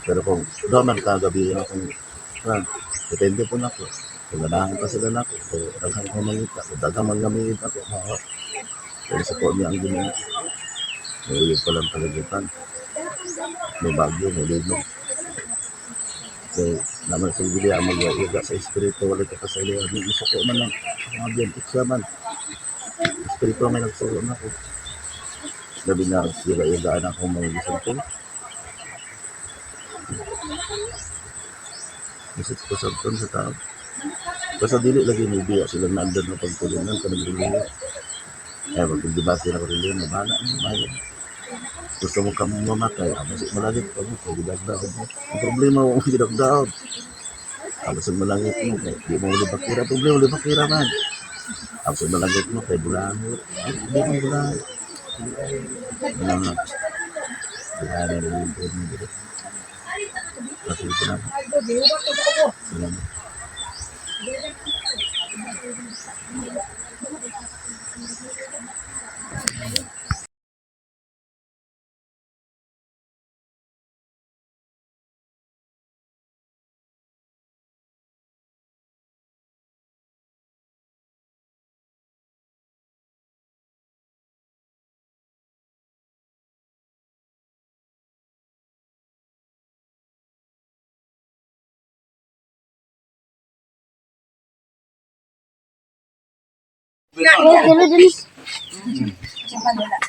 Pero kung doon man kagabi na kung ah, depende po na ko. Kung ganahan pa sila na ko, kung daghang ko mangita, kung daghang mangamit ako, oo. Pero sa po niya ang Ginoo. May uyog pa lang kalibutan. May bagyo, may linog. Kay naman sa Biblia ang mag-iuga sa espiritu, wala ka sa iliwan. Masuko man lang, mga biyan, iksa man. Espiritu ang may nagsuko na ako. Labi na sila iugaan ako mga gisantong. Bisat ko sa sa tao. Basta dili lagi mo biya sila naagdan na pagtulungan kanang relihiyon. Eh, magdebate na ko relihiyon, mabana mo, mayo. Gusto mo ka mong mamatay, amo sa malangit pa mo, kay gidagdaod mo. Ang problema mo, gidagdaod. Amo sa malangit mo, kay di mo libakira. Problema, libakira man. Amo sa malangit mo, kay bulangot. Ay, di mo bulangot. Wala nga. Bulangot na rin yung dito. Kasi salamat. Salamat.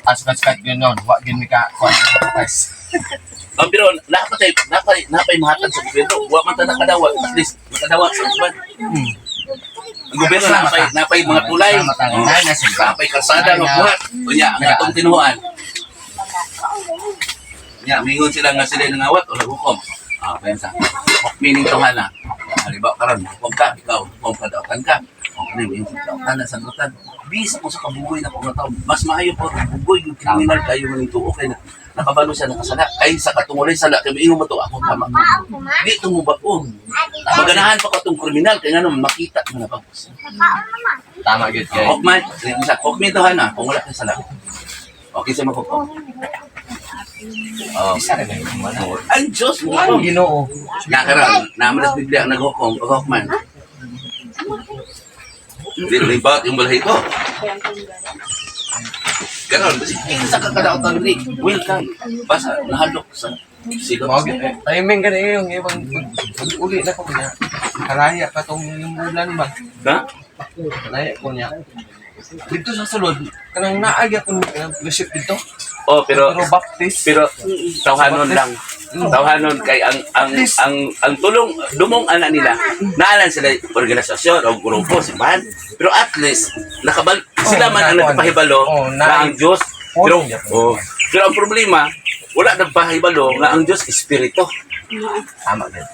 Askat-askat yun nun. Wa yun mi ka. Ang pero napay napay napay mahatag sa gobyerno. Wa man ta nakadawat, at least makadawat sa uban. Ang gobyerno napay napay mga tulay. Napay kalsada nga buhat. Unya ang atong tinuan. Nya mingon sila nga sila nangawat o naghukom. Ah, pensa. Meaning tawhana. Halimbawa karon hukom ka, ikaw hukom ka daotan ka. O kani mingon sa daotan na sagutan. Bisa ko sa kabugoy na kung tao, mas maayo pa bugoy yung kriminal kayo maning tuo kay na nakabalo siya nakasala kay sa katungulay sala kay maingon mo to ako tama. Di tungo bag-o. Maganahan pa ka tong kriminal kay ngano makita mo na bagos. Tama gyud kay. Hokman, sa hokman to hana kung wala kay sala. Okay sa makukom. Oh, Isa ra gayud wala. ang Diyos mo. Ang Ginoo. Nakaroon, naman sa Biblia ang naghukom, o hokman. Hindi libat yung balay ko. Ganon, basta sa kakadaotan ni, welcome. Basta nahadlok sa Silot. Mao gyud, eh, timing gani yung ibang uli na ko niya. Kalaya pa tong yung bulan ba? Ha? Kalaya ko niya. Dito sa sulod, kanang naagya ko kanang fellowship dito. Oh, pero Pero Baptist. pero tawhanon lang. Tawhanon kay ang tulong dumong ana nila. Naalan sila organisasyon o grupo simbahan. Pero at least nakabal sila man ang nagpahibalo Oh, na ang Diyos. Pero oh, pero ang problema, wala nagpahibalo nga ang Diyos espiritu. Tama gyud.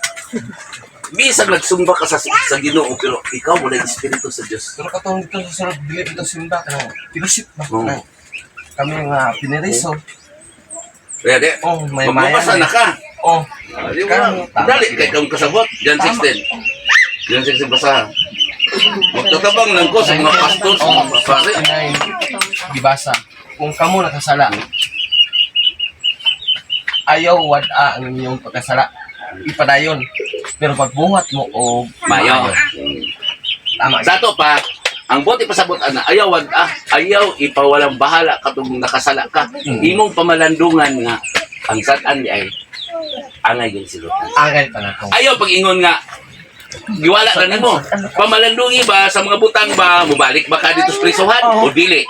Bisag nagsumba ka sa Ginoo pero ikaw wala espiritu sa Diyos. Pero katong dito sa sulod dili dito simba kanang fellowship ba? Oo. Kanang kami nga piniriso. Kaya di, Oh, may maya. magbabasa na ka. Oh, Ah, di ba? Dali kay kang kasabot. John 16. John 16 basahan. Magtatabang lang ko sa mga pastor, sa mga pare. 69 gibasa. Kung kamo nakasala, ayaw wad-a ang inyong pagkasala. Ipadayon. Pero pagbuhat mo o Mayo. Tama. Sa ato pa, ang bote pasabot ana, ayaw wag ah, ayaw ipawalang bahala katong nakasala ka. Imong pamalandungan nga ang satan di ay angay gyud silutan. Angay pa na ko. Ayaw pag-ingon nga giwala na nimo. Pamalandungi ba sa mga butang ba mubalik ba ka dito sa prisuhan o dili?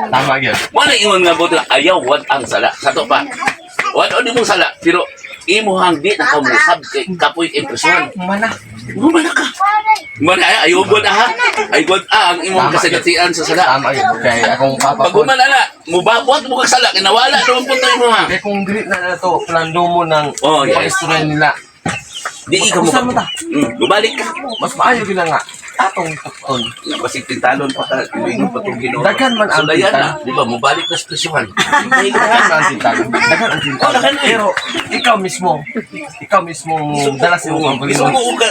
Tama gyud. Mo na ingon nga bote ayaw wag ang sala. Sa ato pa. Wag o di mong sala pero imuhang di na kamusab kay kapoy imprisuhan. Mana. Gumana ka. Gumana ay ayaw god ah. Ay god ah ang imong Tama, kasinatian sa sala. Tama gyud kay akong papa Pag ko. gumana na, mubabot mo kag sala kinawala naman po tayo mo ha. Kay kung dili na na to plano mo ng Oh, yes. pag-istorya nila. Di ka mo. Usan mo ta. Bumalik ka. Mas maayo gyud na nga atong tukton. Basig tintalon pa ka, ilingon pa itong Ginoo. Daghan man ang So, dayan tintal. na, di ba? Mubalik ka sa presyuhan. Daghan man ang tintal. Daghan ang tintal. Oh, daghan eh. Pero ikaw mismo dala sa imong Gusto kaugalingon. mo uga.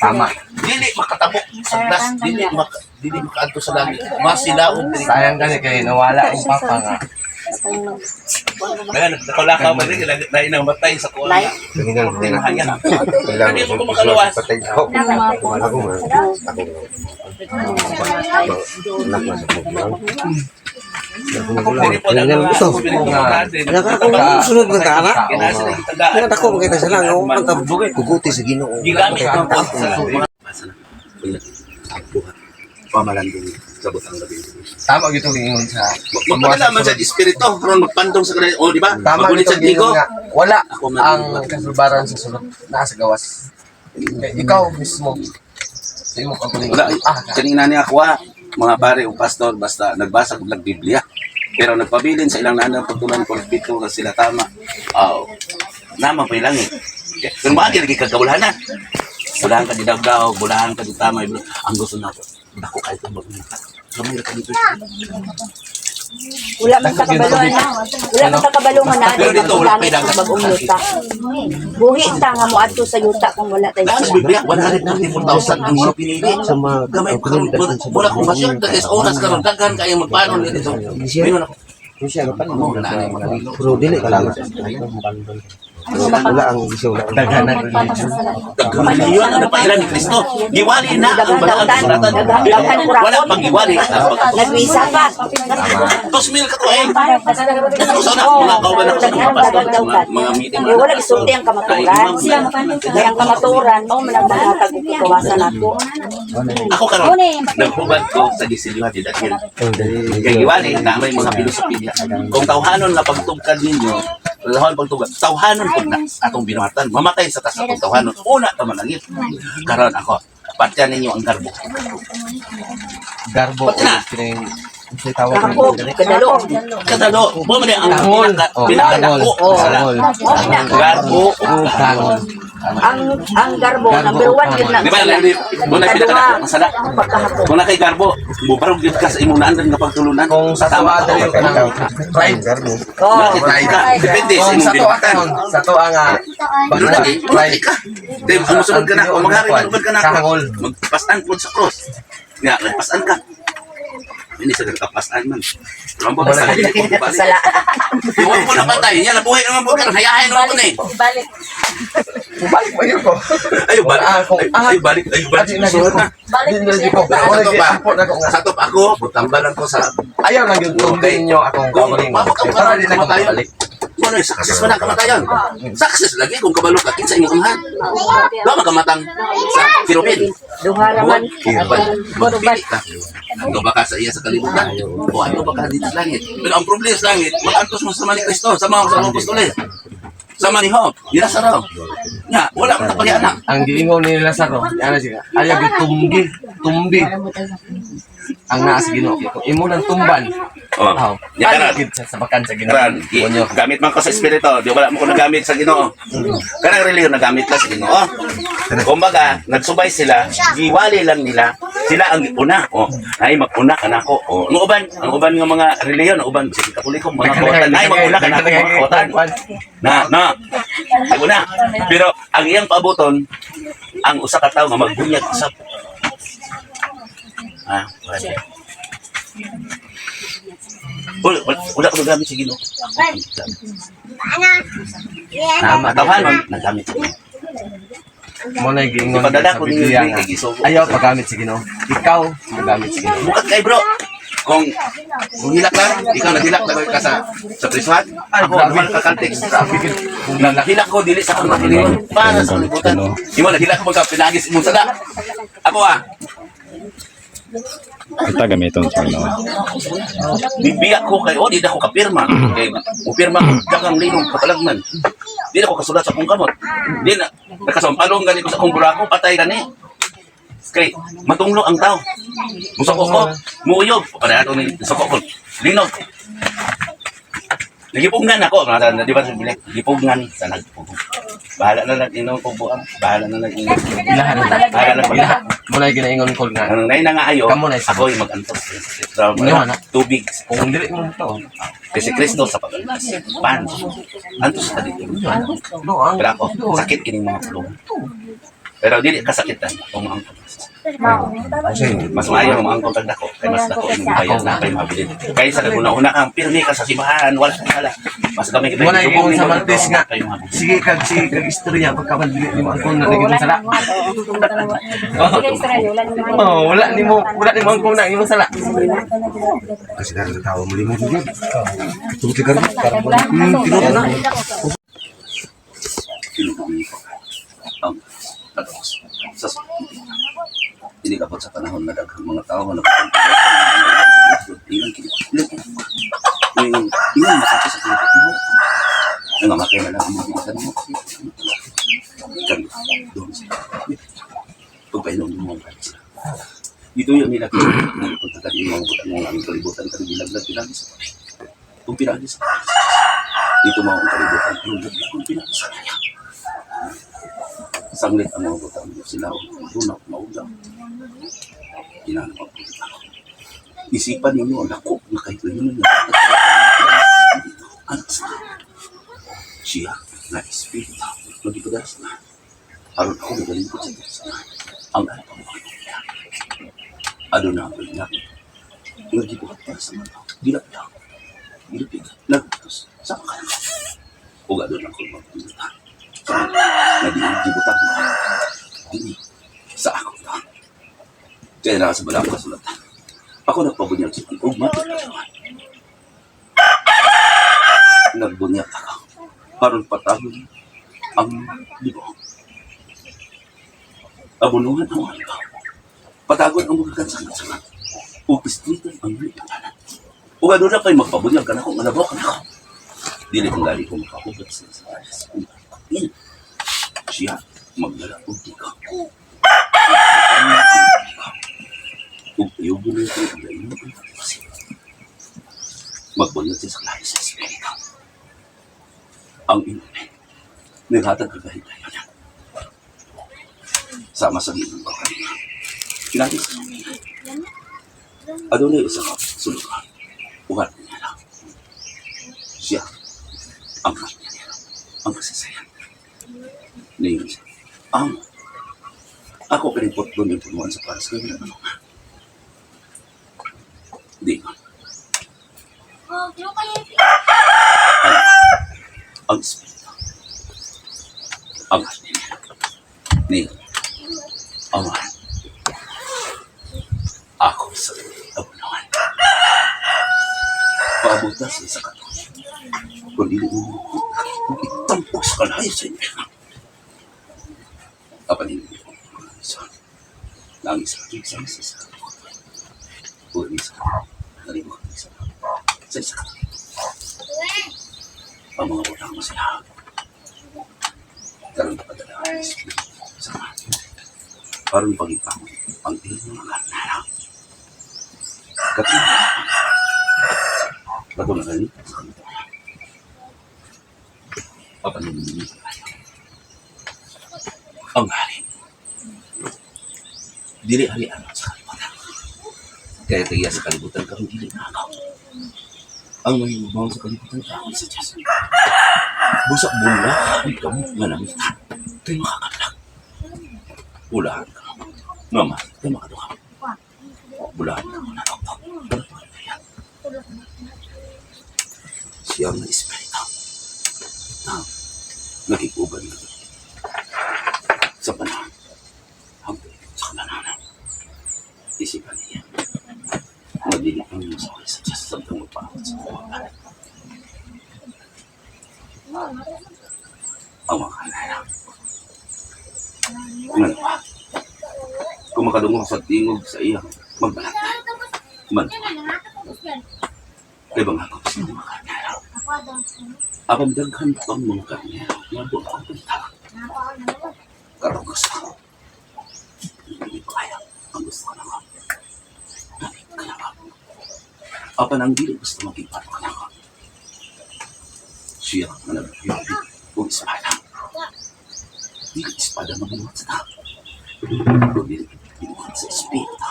Tama. Dili makatabok sa glass, dili maka dili makaadto sa langit. Masilaon dili. Sayang gani kay nawala ang papa nga. Kaya nagkalakaw man rin, dahil nang matay sa kuwan. Tinginan, tinginan. Mahaya. Kailangan Hindi mo ko makaluwas. Patay ako. Ako man. Ako man. Anak man. Ako man. Dili po na Tinginan gusto. Anak Sunod ng taana. Kinasa na gitagaan. Nga dako makita sila nga ang kuguti sa Ginoo. Gigamit ang Basa na. Buhat. Pamalandong sa butang labi. Tama gyud tong ingon sa Magpadala man sa espiritu karon magpandong sa kanila. Oh, di ba? Tama Magulit gyud sa tong ingon digo. nga wala Ako man. ang kasulbaran sa sulod naa sa gawas. Kay ikaw mismo sa imong kaugalingon. Wala, Ah, kanina niya ako ah, mga pare o pastor, basta nagbasa ko ng Biblia. Pero nagpabilin sa ilang nanang pagtulan pulpito nga sila tama. Oh, naman pa ilang eh. Pero maagi lagi kagabulahanan. Bulahan ka di dagdaw, bulahan ka di tama. Ang gusto nako, dako kayo itong magunta. Gamay ra ka dito. Wala man sa kabalo na. Wala man sa kabalo nga naa Pero dito, wala pa langit ilang- bagong yuta. Buhi ta nga moadto sa yuta kung wala tayo Nasa sala. Biblia, 144,000 ang mga pinili. Sa mga Gamay pa karon, wala kong basyon, dahil sa oras karon daghan kayo magpanon dito. Mayon ako. Siya ka pa Pero dili ka lang. Wala ang isyo wala. Daghan ang religion. Daghan yun, ano pa ilan ni Kristo? Giwali na ang balaan sa kasulatan. Daghan kurakot. Wala pang giwali. Nagmisa pa. 2,000 ka to eh. Sa una, mga kauban ako sa mga pastor, mga meeting. Eh, wala gisulti ang kamaturan. Kaya ang kamaturan, mao man ang maghatag og kagawasan nato. Ako karon, naghubad ko sa gisilyuhan ni Daniel. Kay giwali na may mga filosofiya. Kung tawhanon nga pagtugkad ninyo, tawhanon pagtugkad, tawhanon pud na atong binuhatan. Mamatay sa tas atong tawhanon. Una ta manangit. Karon ako, patyan ninyo ang garbo. Garbo Pati na. o kining unsay tawag Ako, nito? kadalo. Kadalo, mo man ang Tangol. pinaka Oh, pinakadako tangol. sa sala. Tangol. Mao na. Garbo Oh, tangol. Ang garbo Garbo, number 1 yun na. Di ba, mo na pinakadako ang sala. Pagkahapon. Kung na kay garbo, mubarog gyud ka sa imong naandan nga pagtulunan. Kung sa Tama tuwa ka. dali kanang pride. Oh. Bakit ka? Depende sa Kung imong sa tuwa binuhatan. karon, sa tuwa nga Ano na eh, pride. ka. Di, ang musunod ka na, kung maghari, manugod ka na ako. Kahangol. Magpasan po sa cross. Nga, nagpasan ka. Hindi sa nagkapasan man. Rambot sa dili ko balik. Sala. Iwan ko na patay. Yan, nabuhay naman po ka. Hayahay naman po na eh. Ibalik. Balik ba yun ko? Ayo balik. Ah, Ay balik, ay balik. Di na gyud ko. Balik Di na gyud ko. Pero Wala sa to gyud pa, ampo na ko nga. sa top ako, butambalan ko sa Ayaw lang gyud tumbin niyo akong Kung kaugalingon. mabot ang Para di na ko kamatayon. balik. Ano yung success man ang kamatayan? Success lagi kung kabalo ka kinsa imong amahan. Wa makamatang sa Philippines. Duha raman. Magpili ka. Ano ba ka sa iya sa kalibutan? O ano ba ka dito sa langit? Pero ang problema sa langit, magantos mo sa ni Kristo, sa mga apostoles. Sa mga ni Job, ni Lazaro. Nga, wala man na anak. Ang giingon ni Lazaro, ana siya. Ayaw gyud tumbi, tumbi. Ang naa sa Ginoo. Kung imo nang tumban. Oh. Aw. Nya karon. Balik gyud sa sabakan sa Ginoo. Karon, gamit man ko sa espiritu, di wala mo ko nagamit sa Ginoo. Kanang relihiyon nagamit lang sa Ginoo. Kumbaga, nagsubay sila, giwali lang nila, sila ang una. Oh, ay maguna ka nako. Oh, ang uban nga mga relihiyon, ang uban sa Katoliko, mga kotan, ay maguna ka nako mga kotan. Na, na. Ay una. Pero ang iyang paabuton, ang usa ka tawo nga magbunyag usab. Ah, wala. Wala, wala, wala ko nagamit sa Ginoo. Tama. Katawhan man nagamit sa Ginoo. Mo na giingon Ipadala sa ko ni Biblia Yuri nga, kay gisugo. ayaw paggamit sa Ginoo. Ikaw magamit sa Ginoo. Bukat kay bro. Kung hilak ka, ikaw naghilak na ka sa prisuhan. Ako naman kakaltik. Naghilak ko dili sa akong kalibutan para sa kalibutan. Imo naghilak ko pagka pinagis imong sada. Ako ah, Kita gamiton sa Ginoo. bibiyak ko kay oh di na ko kapirma. Kay upirma ko dagang linong katalagman. Di na ko kasulat sa akong kamot. Di na nakasampalong gani ko sa akong burako patay gani. Kay matunglo ang tao. Musoko ko, muuyog, para ato ni suko ko. Linog. Nagipugnan ako, mga di ba sa Biblia? Gipugnan sa nagpugong. Bahala na lang inong kubuan, bahala na lang inong. Ilahan na. Bahala na pala. Ilahan. Mo na ginaingon ko nga. Ang nay na nga ayo, Kamo na isa. ako yung mag-antos. Sa Inyo, na. tubig. Kung dili mo to. Kasi Kristo sa pag-antos. Pan. Antos ka dito. No, ang Pero ako, sakit kining mga pulong. Pero dili kasakitan kung maangkot. Mas maayo ang maangkot ang dako kay mas dako imong bayad na kay mabilin. Kaysa naguna-una kang pirmi ka sa simbahan, wala ka wala. Mas gamay kita Mo na giingon sa Maltese nga. Kayo mabilin. Sige kag istorya pagka man dili nimo ang kuna lagi mong sala. Sige, Israel, wala naman. Oh, wala nimo ang kuna imong sala. Kasi karon sa tao mo limo yun. Tungod kay karon. Tinuod na. Kinukuha ko ang tapos sa hindi kapot sa panahon na daghang mga tao na ilang kini ilang ilang masakit sa kini mo nangamatay na lang ang mga pinsan mo kan doon sa pagpainom mo ang sila dito yun nila punta ka din mga butang mga aming kalibutan kan bilaglag pinagi sa kung pinagi sa dito mo ang kalibutan kung pinagi sa kanya sanglit ang mga butang sila dunaw maudaw kinahanglan magpunta ako. Isipan ninyo ang dako na kahit yun na anak sa siya na espiritu magipadas na aron ako magalingkod sa Diyos ang anak ko aduna ang langit nga gibuhat para sa mga tao gilapda gilapig nagtos sa kanila ug aduna ko magpunta sa mga nga gibutang dini sa ako ta. Kaya na sa balang kasulatan. Ako nagpabunyag sa ug matutulungan. Nagbunyag ako. Aron patahon ang libong. Abunuhan ang mga tao. Patagon ang mga kansangan-sangan. Ug istritan ang mga pangalan. Ug aduna kay magpabunyag ka nako, ngalabaw ka nako. Dili kong gali ko makahubat sa sa siya magdala og tika. Ug ayubo na ito ang lain ng kasi. Magbunyag siya sa lahi sa Espiritu. Ang inumin. Naghatag kagahigayon. Sama sa ginang bakal. Kinagi sa inumin. Adunay isa ka sulukan. Ugat niya lang. Siya ang kanya ang kasaysayan. Ngayon siya. Ang ako kinipot doon yung punuan sa para sa kanya. Ano? Di ba? Ang, ang espiritu. Ang hati niya. Ni Ama. Ako sa abunuhan. Paabuta sa isa ka kung dili mo kung itampok sa kalayo sa inyo. Apan hindi ko sa langis sa isa sa isa ka o isa nalimo isa sa isa ka ang mga utang mo sila karon padala ang espiritu sa mga aron pagipamon ang iyong mga karnara katulad bago na ganito sa kanito papaninin sa tayo ang hari dili hari anak sa kalibutan kaya kaya sa kalibutan karon dili na ako ang mahimubaw sa kalibutan kaon sa Diyos busak bula ang kamo nga nangita kay makakamlak ulahan ka nga mahal kay makaduha bulahan ka mo na siya ang espiritu na nagiguban na sa panahon hanggang sa kanananan isipan niya madili ang masakit sa Diyos samtang magpaakot sa kuwapan ang mga kanana nga kung makadungog sa tingog sa iya magbalantay man kay bangakop sa mga karnero apan daghan pang mga karnero nga buot ang pagtawag karon gusto ko hindi ko kaya ang gusto ko lang dali ka lang apan ang dili gusto maging ka lang siya nga nagpiyodi og espada dili espada mabuhat sa tao o dili binuhat sa espiritu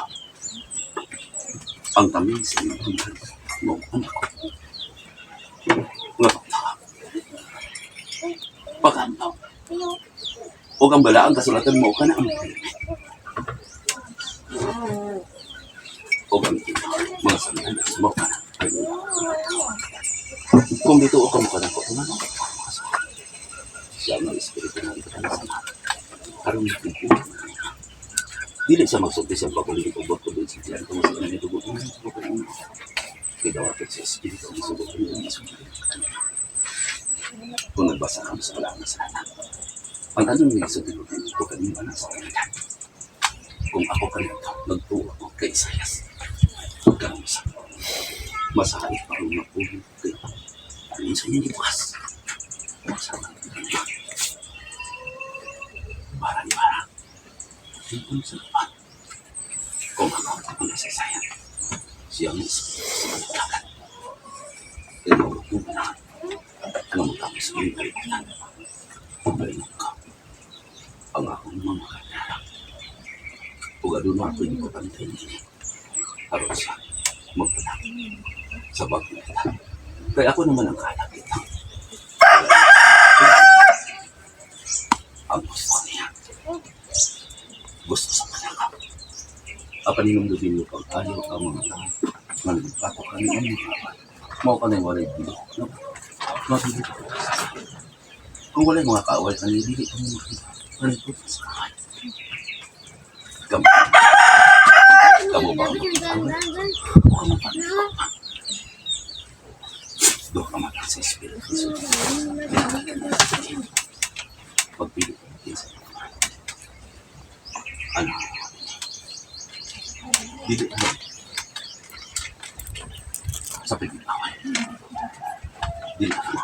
ang tamin sa iyong hanggan mo anak ko nga pagtawag paghantaw o ang balaang kasulatan mo ka na ang o ang mga sandalan mo ka na kung dito o ka mo ka na ko ano siya ang espiritu ng ikaw sa karon nagkukuha dili sa magsulti sa pagkulit ko ko dun sa tiyan kung sa inyo dugo ko kay dawat sa espiritu ang sugo ko ng kung nagbasa ka sa balaang kasulatan ang anong may sa dugo ko kanino anak sa kanila kung ako kanito nagtuo ako kay Isayas karon sa masahit pa rin mapulo kay ano sa inyo bukas masahit para ni para Tungkol sa laban. Kung ako ang nasasayang, siya ang sa kalaglagan. Kaya maupo na ang matapos ng iyong kalibutan. Pabalingon ka. Ang akong mga kanara. Ug aduna ako'y gipatantay niini. Aron siya magpanak sa bagong kita. Kaya ako naman ang kalag kita. Ang gusto niya. Gusto sa kanaka. Apan hinumdumin niyo pag-ayaw ang mga tao. Nga nagpato kami ang mga kawan. Mao ka na walay dili. No? Mabili ka sa kung walay mga kaaway, ang dili ang mga makita. Manipot sa kaaway. Kamu. Kamu ba ang mga kaaway? O kamu pa? Doon ka man sa espiritu. Pagpili ka natin sa ano? Dili ano? Sa pag-away. Dili ano?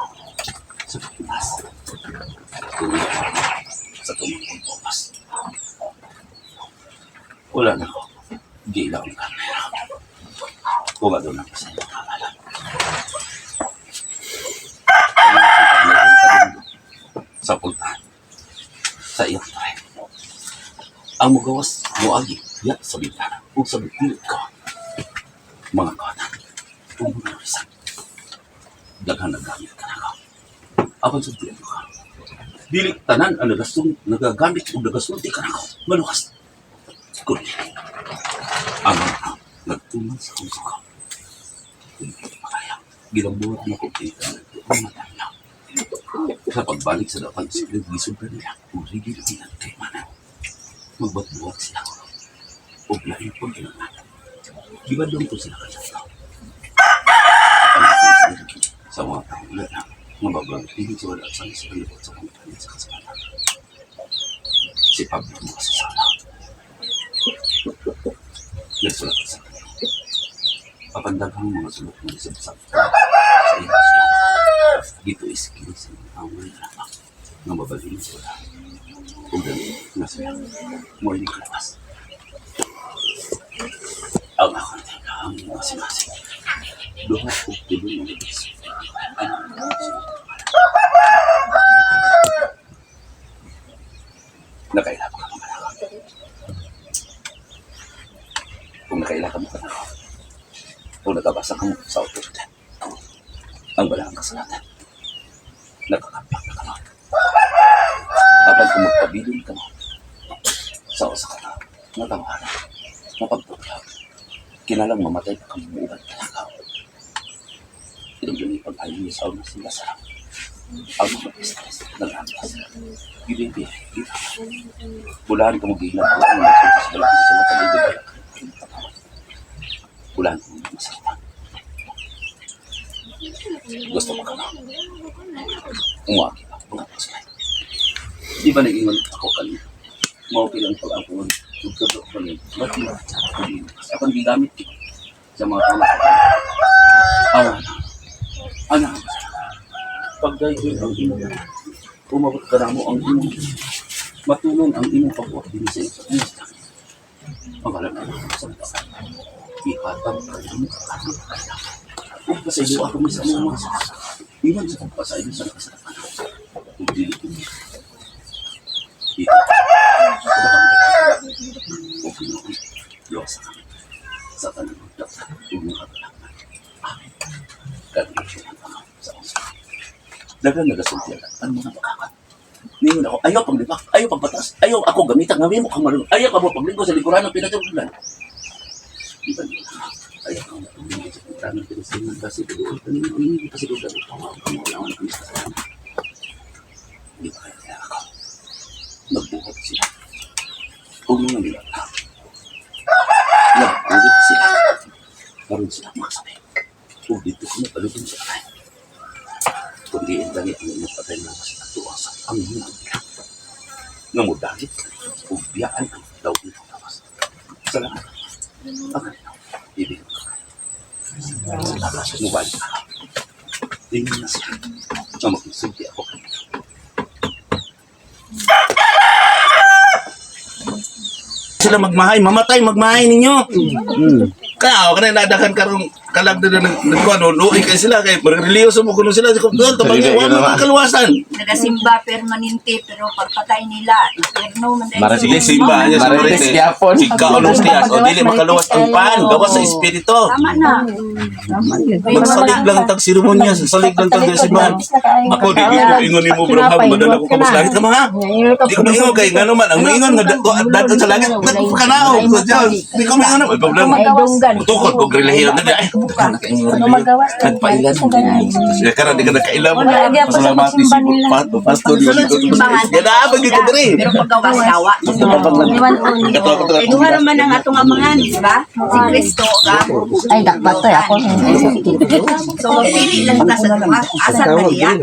Sa pagpitas. Kung sa tumang opas. Wala na ko. Di lang ang kamera. Kung ano lang sa inyo kamalan. Sa pultahan. Sa iyang tren. Ang mugawas moagi ya sa bintana ug sa bilog ko. Mga kawatan ug mga risan. Daghan naggamit ka na ka. Apan sa tiyan ka. Dili tanan ang nagastong nagagamit ug nagasulti ka nako. Malukas. Kundi ang mga tao nagtuman sa akong suka. Hindi makaya. Ginambuhat na ko kita ang matanda. Sa pagbalik sa dapat sila gisod na nila. Ug rigid ang nagkaimanan. Magbuhat-buhat sila. Ug lain pud ginangan. Gibadong ko sila kadto. Sa mga tao wala na. Mababang hindi sa wala sa sa palibot sa mga sa kasalanan. Si Pablo mga susana. Nagsulat sa kanya. Papandaghang mga sulok ng isabsab sa iyang sulat. Dito iskil sa mga away na nga mabalhin sila. Kung gano'n na sila. Muli ng kalawas. Ang akong ang mga sinasig. Duha o pilo ng beso. Ano Nakaila pa ka mga anak. Kung nakaila ka mo ka kung nakabasa ka mo sa otoridad, ang wala ang kasalatan. Nakakapak na ka mo. Kapag kung magpabilin ka mo sa usa ka natawaran, mapagtutulog, kinalang mamatay ka kamuuban ka na ka. Itong yun pag-ayon niya sa una sila sa ang mga stress nagrampas. Gibibi, Bulahan ka mo gihinap ko ang mga sa balaan sa mga kalibig. Bulahan ka mo masaktan. Gusto mo ka na. Umaki pa, mga pasulay. Di ba nag-ingon ako kanina? Mao kilang pag-ampun. Tugtog ko niyo. Ba't mo? Ako gigamit ko sa mga tao. Awa na. Anak, pagdayon ang imong umabot ka na mo ang imong matunon ang imong pagbuhat din sa iyo sa ang alam na sa mga ihatag ka mo kung pa sa iyo ako sa mga iwan sa pagpasa iyo sa nakasalanan kung dili ko sa sa tanang ug mga katalakman. Amen. Kadiyos ang sa usa. Daghang nagasulti ang ang mga pakakat. Ningon ako, ayaw pang lipak, ayaw pang patas, ayaw ako gamitan, nga mo kang marunong, ayaw ka mo paglingko sa likuran ng pinatulunan. Di ba niyo? Ayaw kang matulungan sa likuran ng pinatulunan kasi doon, kanino, hindi pa siguro dapat tawag ang mga lawan kami sa kasalanan. Hindi pa kaya kaya ako. Nagbuhat sila. Huwag mga nila. Nagbuhat sila. Karoon sila magsabi. Huwag dito kami palutong sa akin. Kundi ang dali ang inyong patay na sa tuwa sa Panginoon nila. Nga mo dagit, ug biyaan ang daw dito tawas. Salamat. Ang kanina, ibig ko kayo. Salamat. Mubalik ako. Tingnan na siya. Nga magsulti ako kanina. Sila magmahay, mamatay, magmahay ninyo. Kaya ako na nadakan karong kalag na nagkuan luoy kay sila kay relihiyoso mo kuno sila ko tol tabang wa mo kaluwasan. Nagasimba permanente pero pagpatay nila, impyerno man dahil. Sige simba niya sa Marites gyapon. Sigkaon og siyas o dili makaluwas ang pan gawas sa espiritu. Tama na. Magsalig lang tag seremonya, salig lang tag simbahan. Ako di ko ingon nimo bro ha, madala ko kamo sa langit ka mga. Di ko maingon kay ngano man ang maingon nga dadto sa langit nagpakanaog sa Dios. Di ko maingon may problema. Tukod kog relihiyon na ay. Nagpailan. Siya karon di ka nakaila mo. Wala, gyapon sa Pasalamat ni pagsimba si nila. Pato Pastor yun. Gana pag ko diri. Pero paggawas dawa. Kay duha ra man ang atong amangan, di ba? Si Kristo ka. Ay, dapat to ako. So magpili lang ta sa duha. Asa ta niya?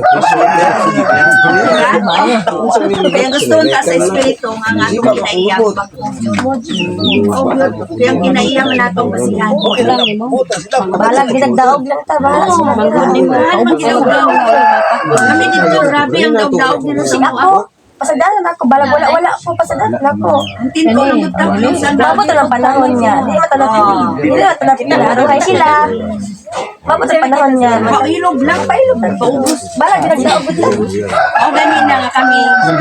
Kaya gusto ta sa espiritu nga ang atong kinaiya pag-ungyon. Kaya ang kinaiya man atong basihan. Balag ginagdaog lang ta, bahala sila. Mahal man ginaw-daog. Kami dito, grabe ang daog-daog nila sa Si mga. ako, pasadalan ako, balag wala wala ako, pasadalan ako. Ang tinto lang yung tao. Mabot na lang panahon niya. Hindi man talaga, hindi na talaga pinaruhay sila. Mabot ang panahon niya. Pailog lang. Pailog lang. Paubos. Balag ginagdaog lang. O ganina nga kami. Ang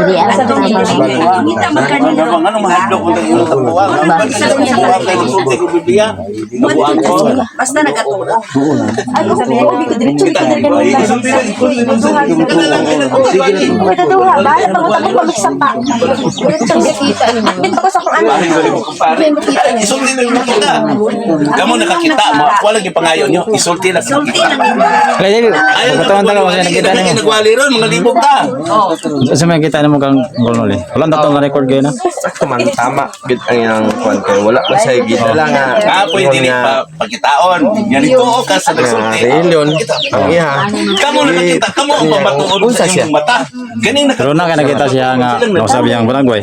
Ngita man kanina. Ano ano mahadlok kung imo tapuwa. Buwa kay sulti ko Biblia. Nabuang ko. Basta nagatuo. Ay, ko sabi ko, diretso ko diretso. Uy, taduha, bahala pag utak ko pamiksa pa. Diretso kita. Dito ko sa kung ano. Isulti lang nakita. Kamo nakakita mo, wala gyud pangayo nyo. Isulti lang Sulti lang ninyo. Kaya dili, Ayaw pagkatawan ta ka kasi nakita nimo. nimo. Nagwali ron, mga libog ka. Sa may kita nimo kang Golnoli. Wala na tong na-record kayo na. Sakto man tama gid ang iyang kuan kay wala man siya gidala nga. Kapoy dili pa pagkitaon. Yan ito ka sa nagsulti. Reliyon ang iya. Kamo na nakita, kamo ang pamatuod Unsa sa siya? inyong mata. Ganing Pero na kay nakita siya nga nausab yang barangay.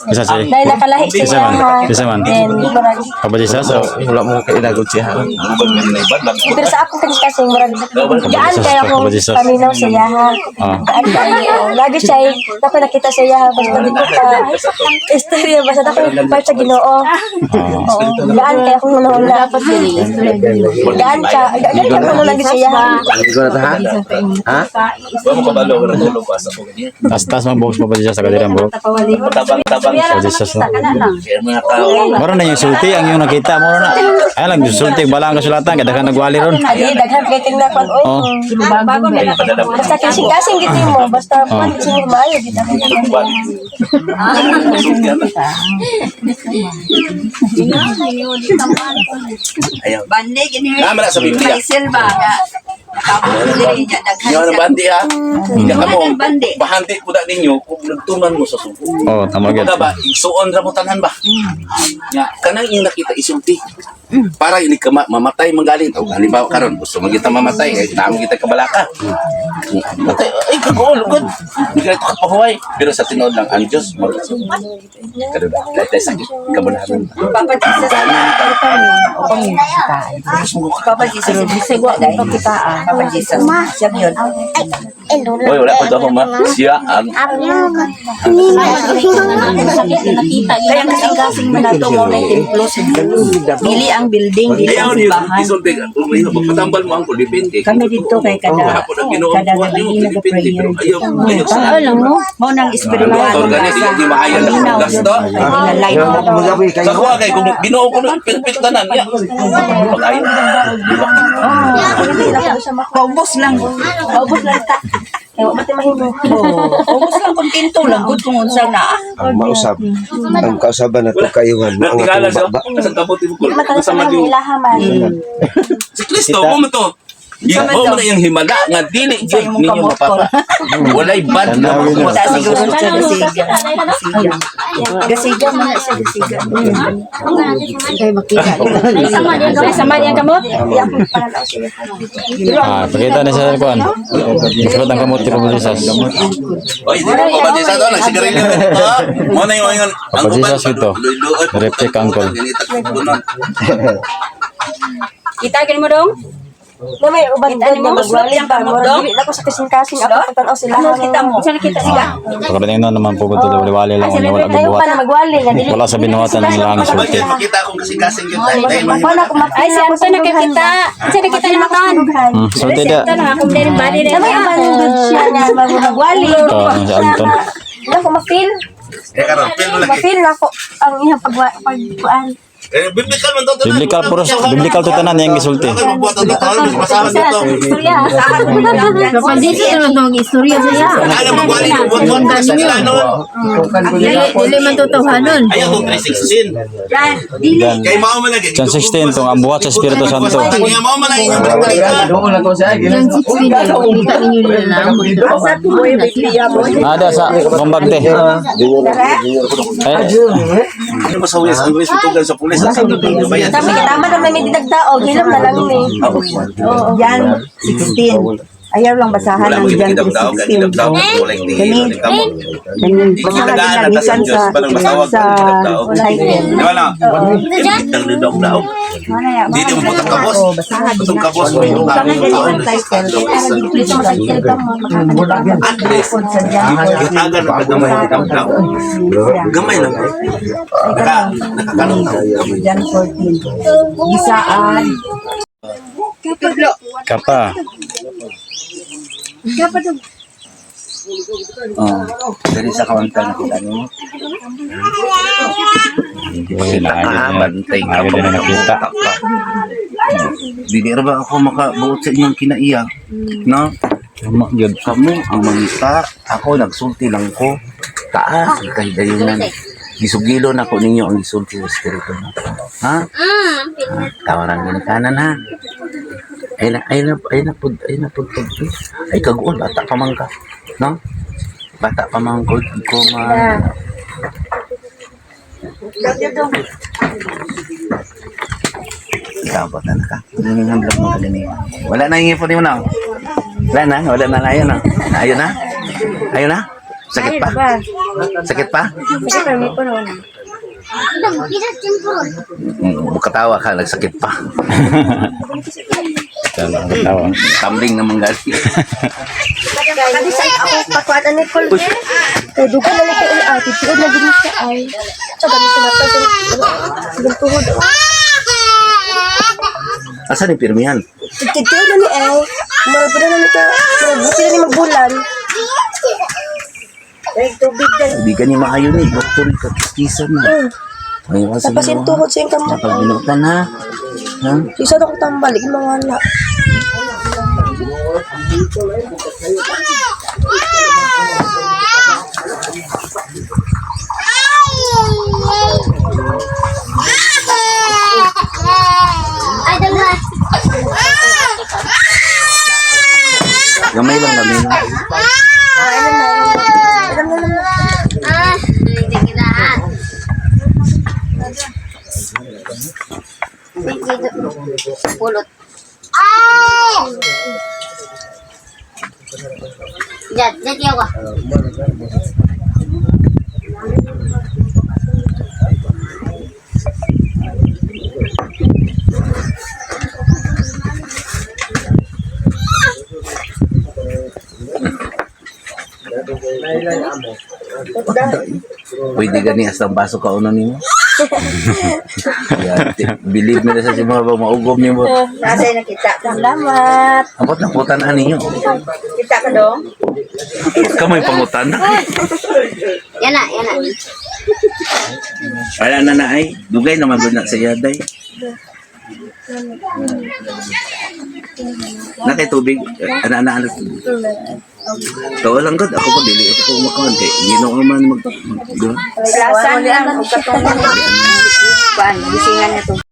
Isa siya. Dahil nakalahi Isa siya. man. Isa man. Then, murag, Papa Jesus. So, Wala mo kailagod siya. pero sa akong kasing murag, gaan kaya akong paminaw sa iyaha. Gaan kayo. Lagi siya, ako nakita sa iyaha, basta di ko pa, istorya, basta ako part sa Ginoo. Oo, gaan kaya akong hunahuna. Gaan ka, gaan kaya akong lagi sa iyaha. Ko na ta ha? Ha? Wa mo kabalo wala tulog asa ko ganyan. tas tas mabuhos Papa Jesus sa kadiran bro. Tabang-tabang Papa Jesus. No? kaya mga tao. Moro na yung sulti ang yung nakita moro na. Ay lang yung sulti bala ang kasulatan kada ka nagwali ron. Adi, daghan kay tingnan kwan oy. Oh. Basta kasing-kasing gid mo, basta kwan sino maayo gid ako. Ayaw. Bande gini. Tama na sa Biblia. May silba nga. Tapos diri niya daghan Yan ang siya. bandi ha. Nya kamo, Ang bandi. bahandi po na ninyo kung nagtuman mo sa suko. Oh, tama gyud. Kumbaga ba, igsuon ra mo tanan ba? Nya, kanang iyong nakita isulti. Para ini ka mamatay manggaling. O halimbawa karon gusto mo kita mamatay, ay naamo kita kabalaka. Matay, ay kagool gud. Di ka ito kapahuway. Pero sa tinuod lang ang Dios mag Karon ba, dahil sakit kabulahan. Papa Jesus. Papa Jesus. Papa Jesus. Siya yun. Oy, wala pa ako ma. Siya ang Kaya ang kasing-kasing man nato mo na templo sa Dios. Dili ang building, dili Ayaw ang niyo, simbahan. isulti. Kung may magpatambal mo ang depende. Kami dito kay kada Kahapon ang Ginoo, kada kuha gabi niyo, depende. nag-prayer. Pero ayaw, ayaw sa Alam mo. Mo nang espiritual. Doktor gani, di di maayan ang gasto. Light. Sa kuha kay kung Ginoo ko pilpil tanan niya. Pag-ayo. Di ba? Paubos lang. Paubos lang ta. Kaya wa man tay mahimo. Paubos lang kontento lang gud kung unsa na. Ang mausab, ang kausaban na to kayuhan, ang Natingala atong siya. baba. Sa kapot mo ko. Matalas Sa na madyo. ilaha man. Si Kristo mo man to. Mo man iyang himala nga dili Sa gyud imong ninyo kamot ko. mapapa. Walay bad na makuha Sa sa siguro gusto. sa gasiga. Gasiga. Gasiga man na siya gasiga. Ay, makita. Ay, sama niya kamot. Iya akong pananaw sa iyaha. Ah, pakita na sa kuan. Isulat ang kamot ni Papa Jesus. Oy, di ko pa sa to nagsigarilyo na dito. Mo na yung ingon. Papa Jesus ito. Reptik angkol. Kita gani mo dong? Na may uban gud nga magwali pa murag dili na ko sa kasing-kasing ako pagtan-aw sila. Ano kita mo? Kita sila. Pagkarating nun naman po ito, wali lang unya wala Ayaw gibuhat. pa na magwali nga dili. Wala sa binuhatan ng ilang sulti. Makita akong kasing-kasing yun tayo. Dahil Wala ko makita. Ay, si Anton nakikita. Siya nakita ni Maton. Sulti da. Anton, ha? Kung meron ba rin. Na may uban gud siya nga magwali. Ito, si Anton. Wala ko ma-feel. Eh karon, pil mo lagi. Ma-feel na ko ang iyang pagkuan. Eh, biblical man to. tanan. Biblical puros, biblical to tanan yang gisulti. Wala kayo magbuhat ang totoo, mas basahan dito. Istorya. Kapag dito naman ito mag-istorya siya. Ano magwali yung buhat ka sa nila noon. Dili, dili man totohanon. Ayaw kung 316. Kay mao man lagi. John 16 tong ang buhat sa Espiritu Santo. Kanya mao man ang inyong balik-balikan. Yung 16 na, makita ninyo nila lang. Asa tuloy Biblia mo. Ada sa bombagte. Ay, Ano ba sa huyas? Ang huyas tutugan sa pulis. Sa bayan. Tama tama na may dinagdaog, hilom na lang ni. Jan 16. Ayaw lang basahan Wala ang mo Jan gidagdaw, 3:16. gidagdaw, walay tingin, walay kamo. Kani Gitagaan na ta sa Diyos, parang masawag sa gidagdaw. title. Di ba na? Gidagdaw daw. Dili mo putang kabos. Putang kabos mo yung Kami tao. gani ang title. At least, gitagan na gamay gidagdaw. Gamay lang. Nakakalong na. Jan 14. Gisaan. kapa. Oh, dali sa kaunta nakita nimo. Uy, Ah, bantay ka naagad na nakita. Dili ra ba ako makabuot sa inyong kinaiya? No? Tama gyud. Kamo ang mangita, ako nagsulti lang ko. Taas ang kahigayunan. Gisugilo na ko ninyo ang gisulti sa espiritu. Ha? Tawaran ko ni kanan ha. Ay na, ay na, ay na pud, ay na pud pud. Ay kaguol bata pa man ka. No? Bata pa man ko ko ma. Ikaw bata na ka. Nangangandlok mo ka gani. Wala na yung ipon mo na. Wala na, wala na, ayun na. Ayun na. Ayun na. Sakit pa? Sakit pa? Kasi kami po noon. Bukatawa ka, nagsakit pa. Tama, tawa. Tumbling naman gali. Kadi sa ako pakuan ni Col. Kay dugo na ni kay ati tiud na gid siya ay. Sa gani siya matay sa tuhod. Asa ni pirmihan? Tiud na ni ay. Murag na ni ka, murag na ni magbulan. Ay tubig dan. Hindi ka ni maayo ni, doktor ka kiskisan na. Ay, kasi Tapos yung tuhod sa iyong kamot. Napagbinutan ha. Ha? Isa na ko tambal, mawala. Gamay lang, gamay lang. Pulot. Jat, jat yawa. Pwede gani hasta ang baso ka uno nimo. Yeah, believe me na sa simula ba maugom nimo. Nasa nakita. Salamat. Ambot lang putan ani nyo. Kita ka dong? Kamoy pangutan na. Yana, yana. Wala na na ay. Dugay naman gud na sa yaday. Na kay tubig, ana ana ana. Tawa lang gud ako pa dili ako makaon kay Ginoo man mag, di ba? Plasan lang. Kung katong kuan, gisingan niya to.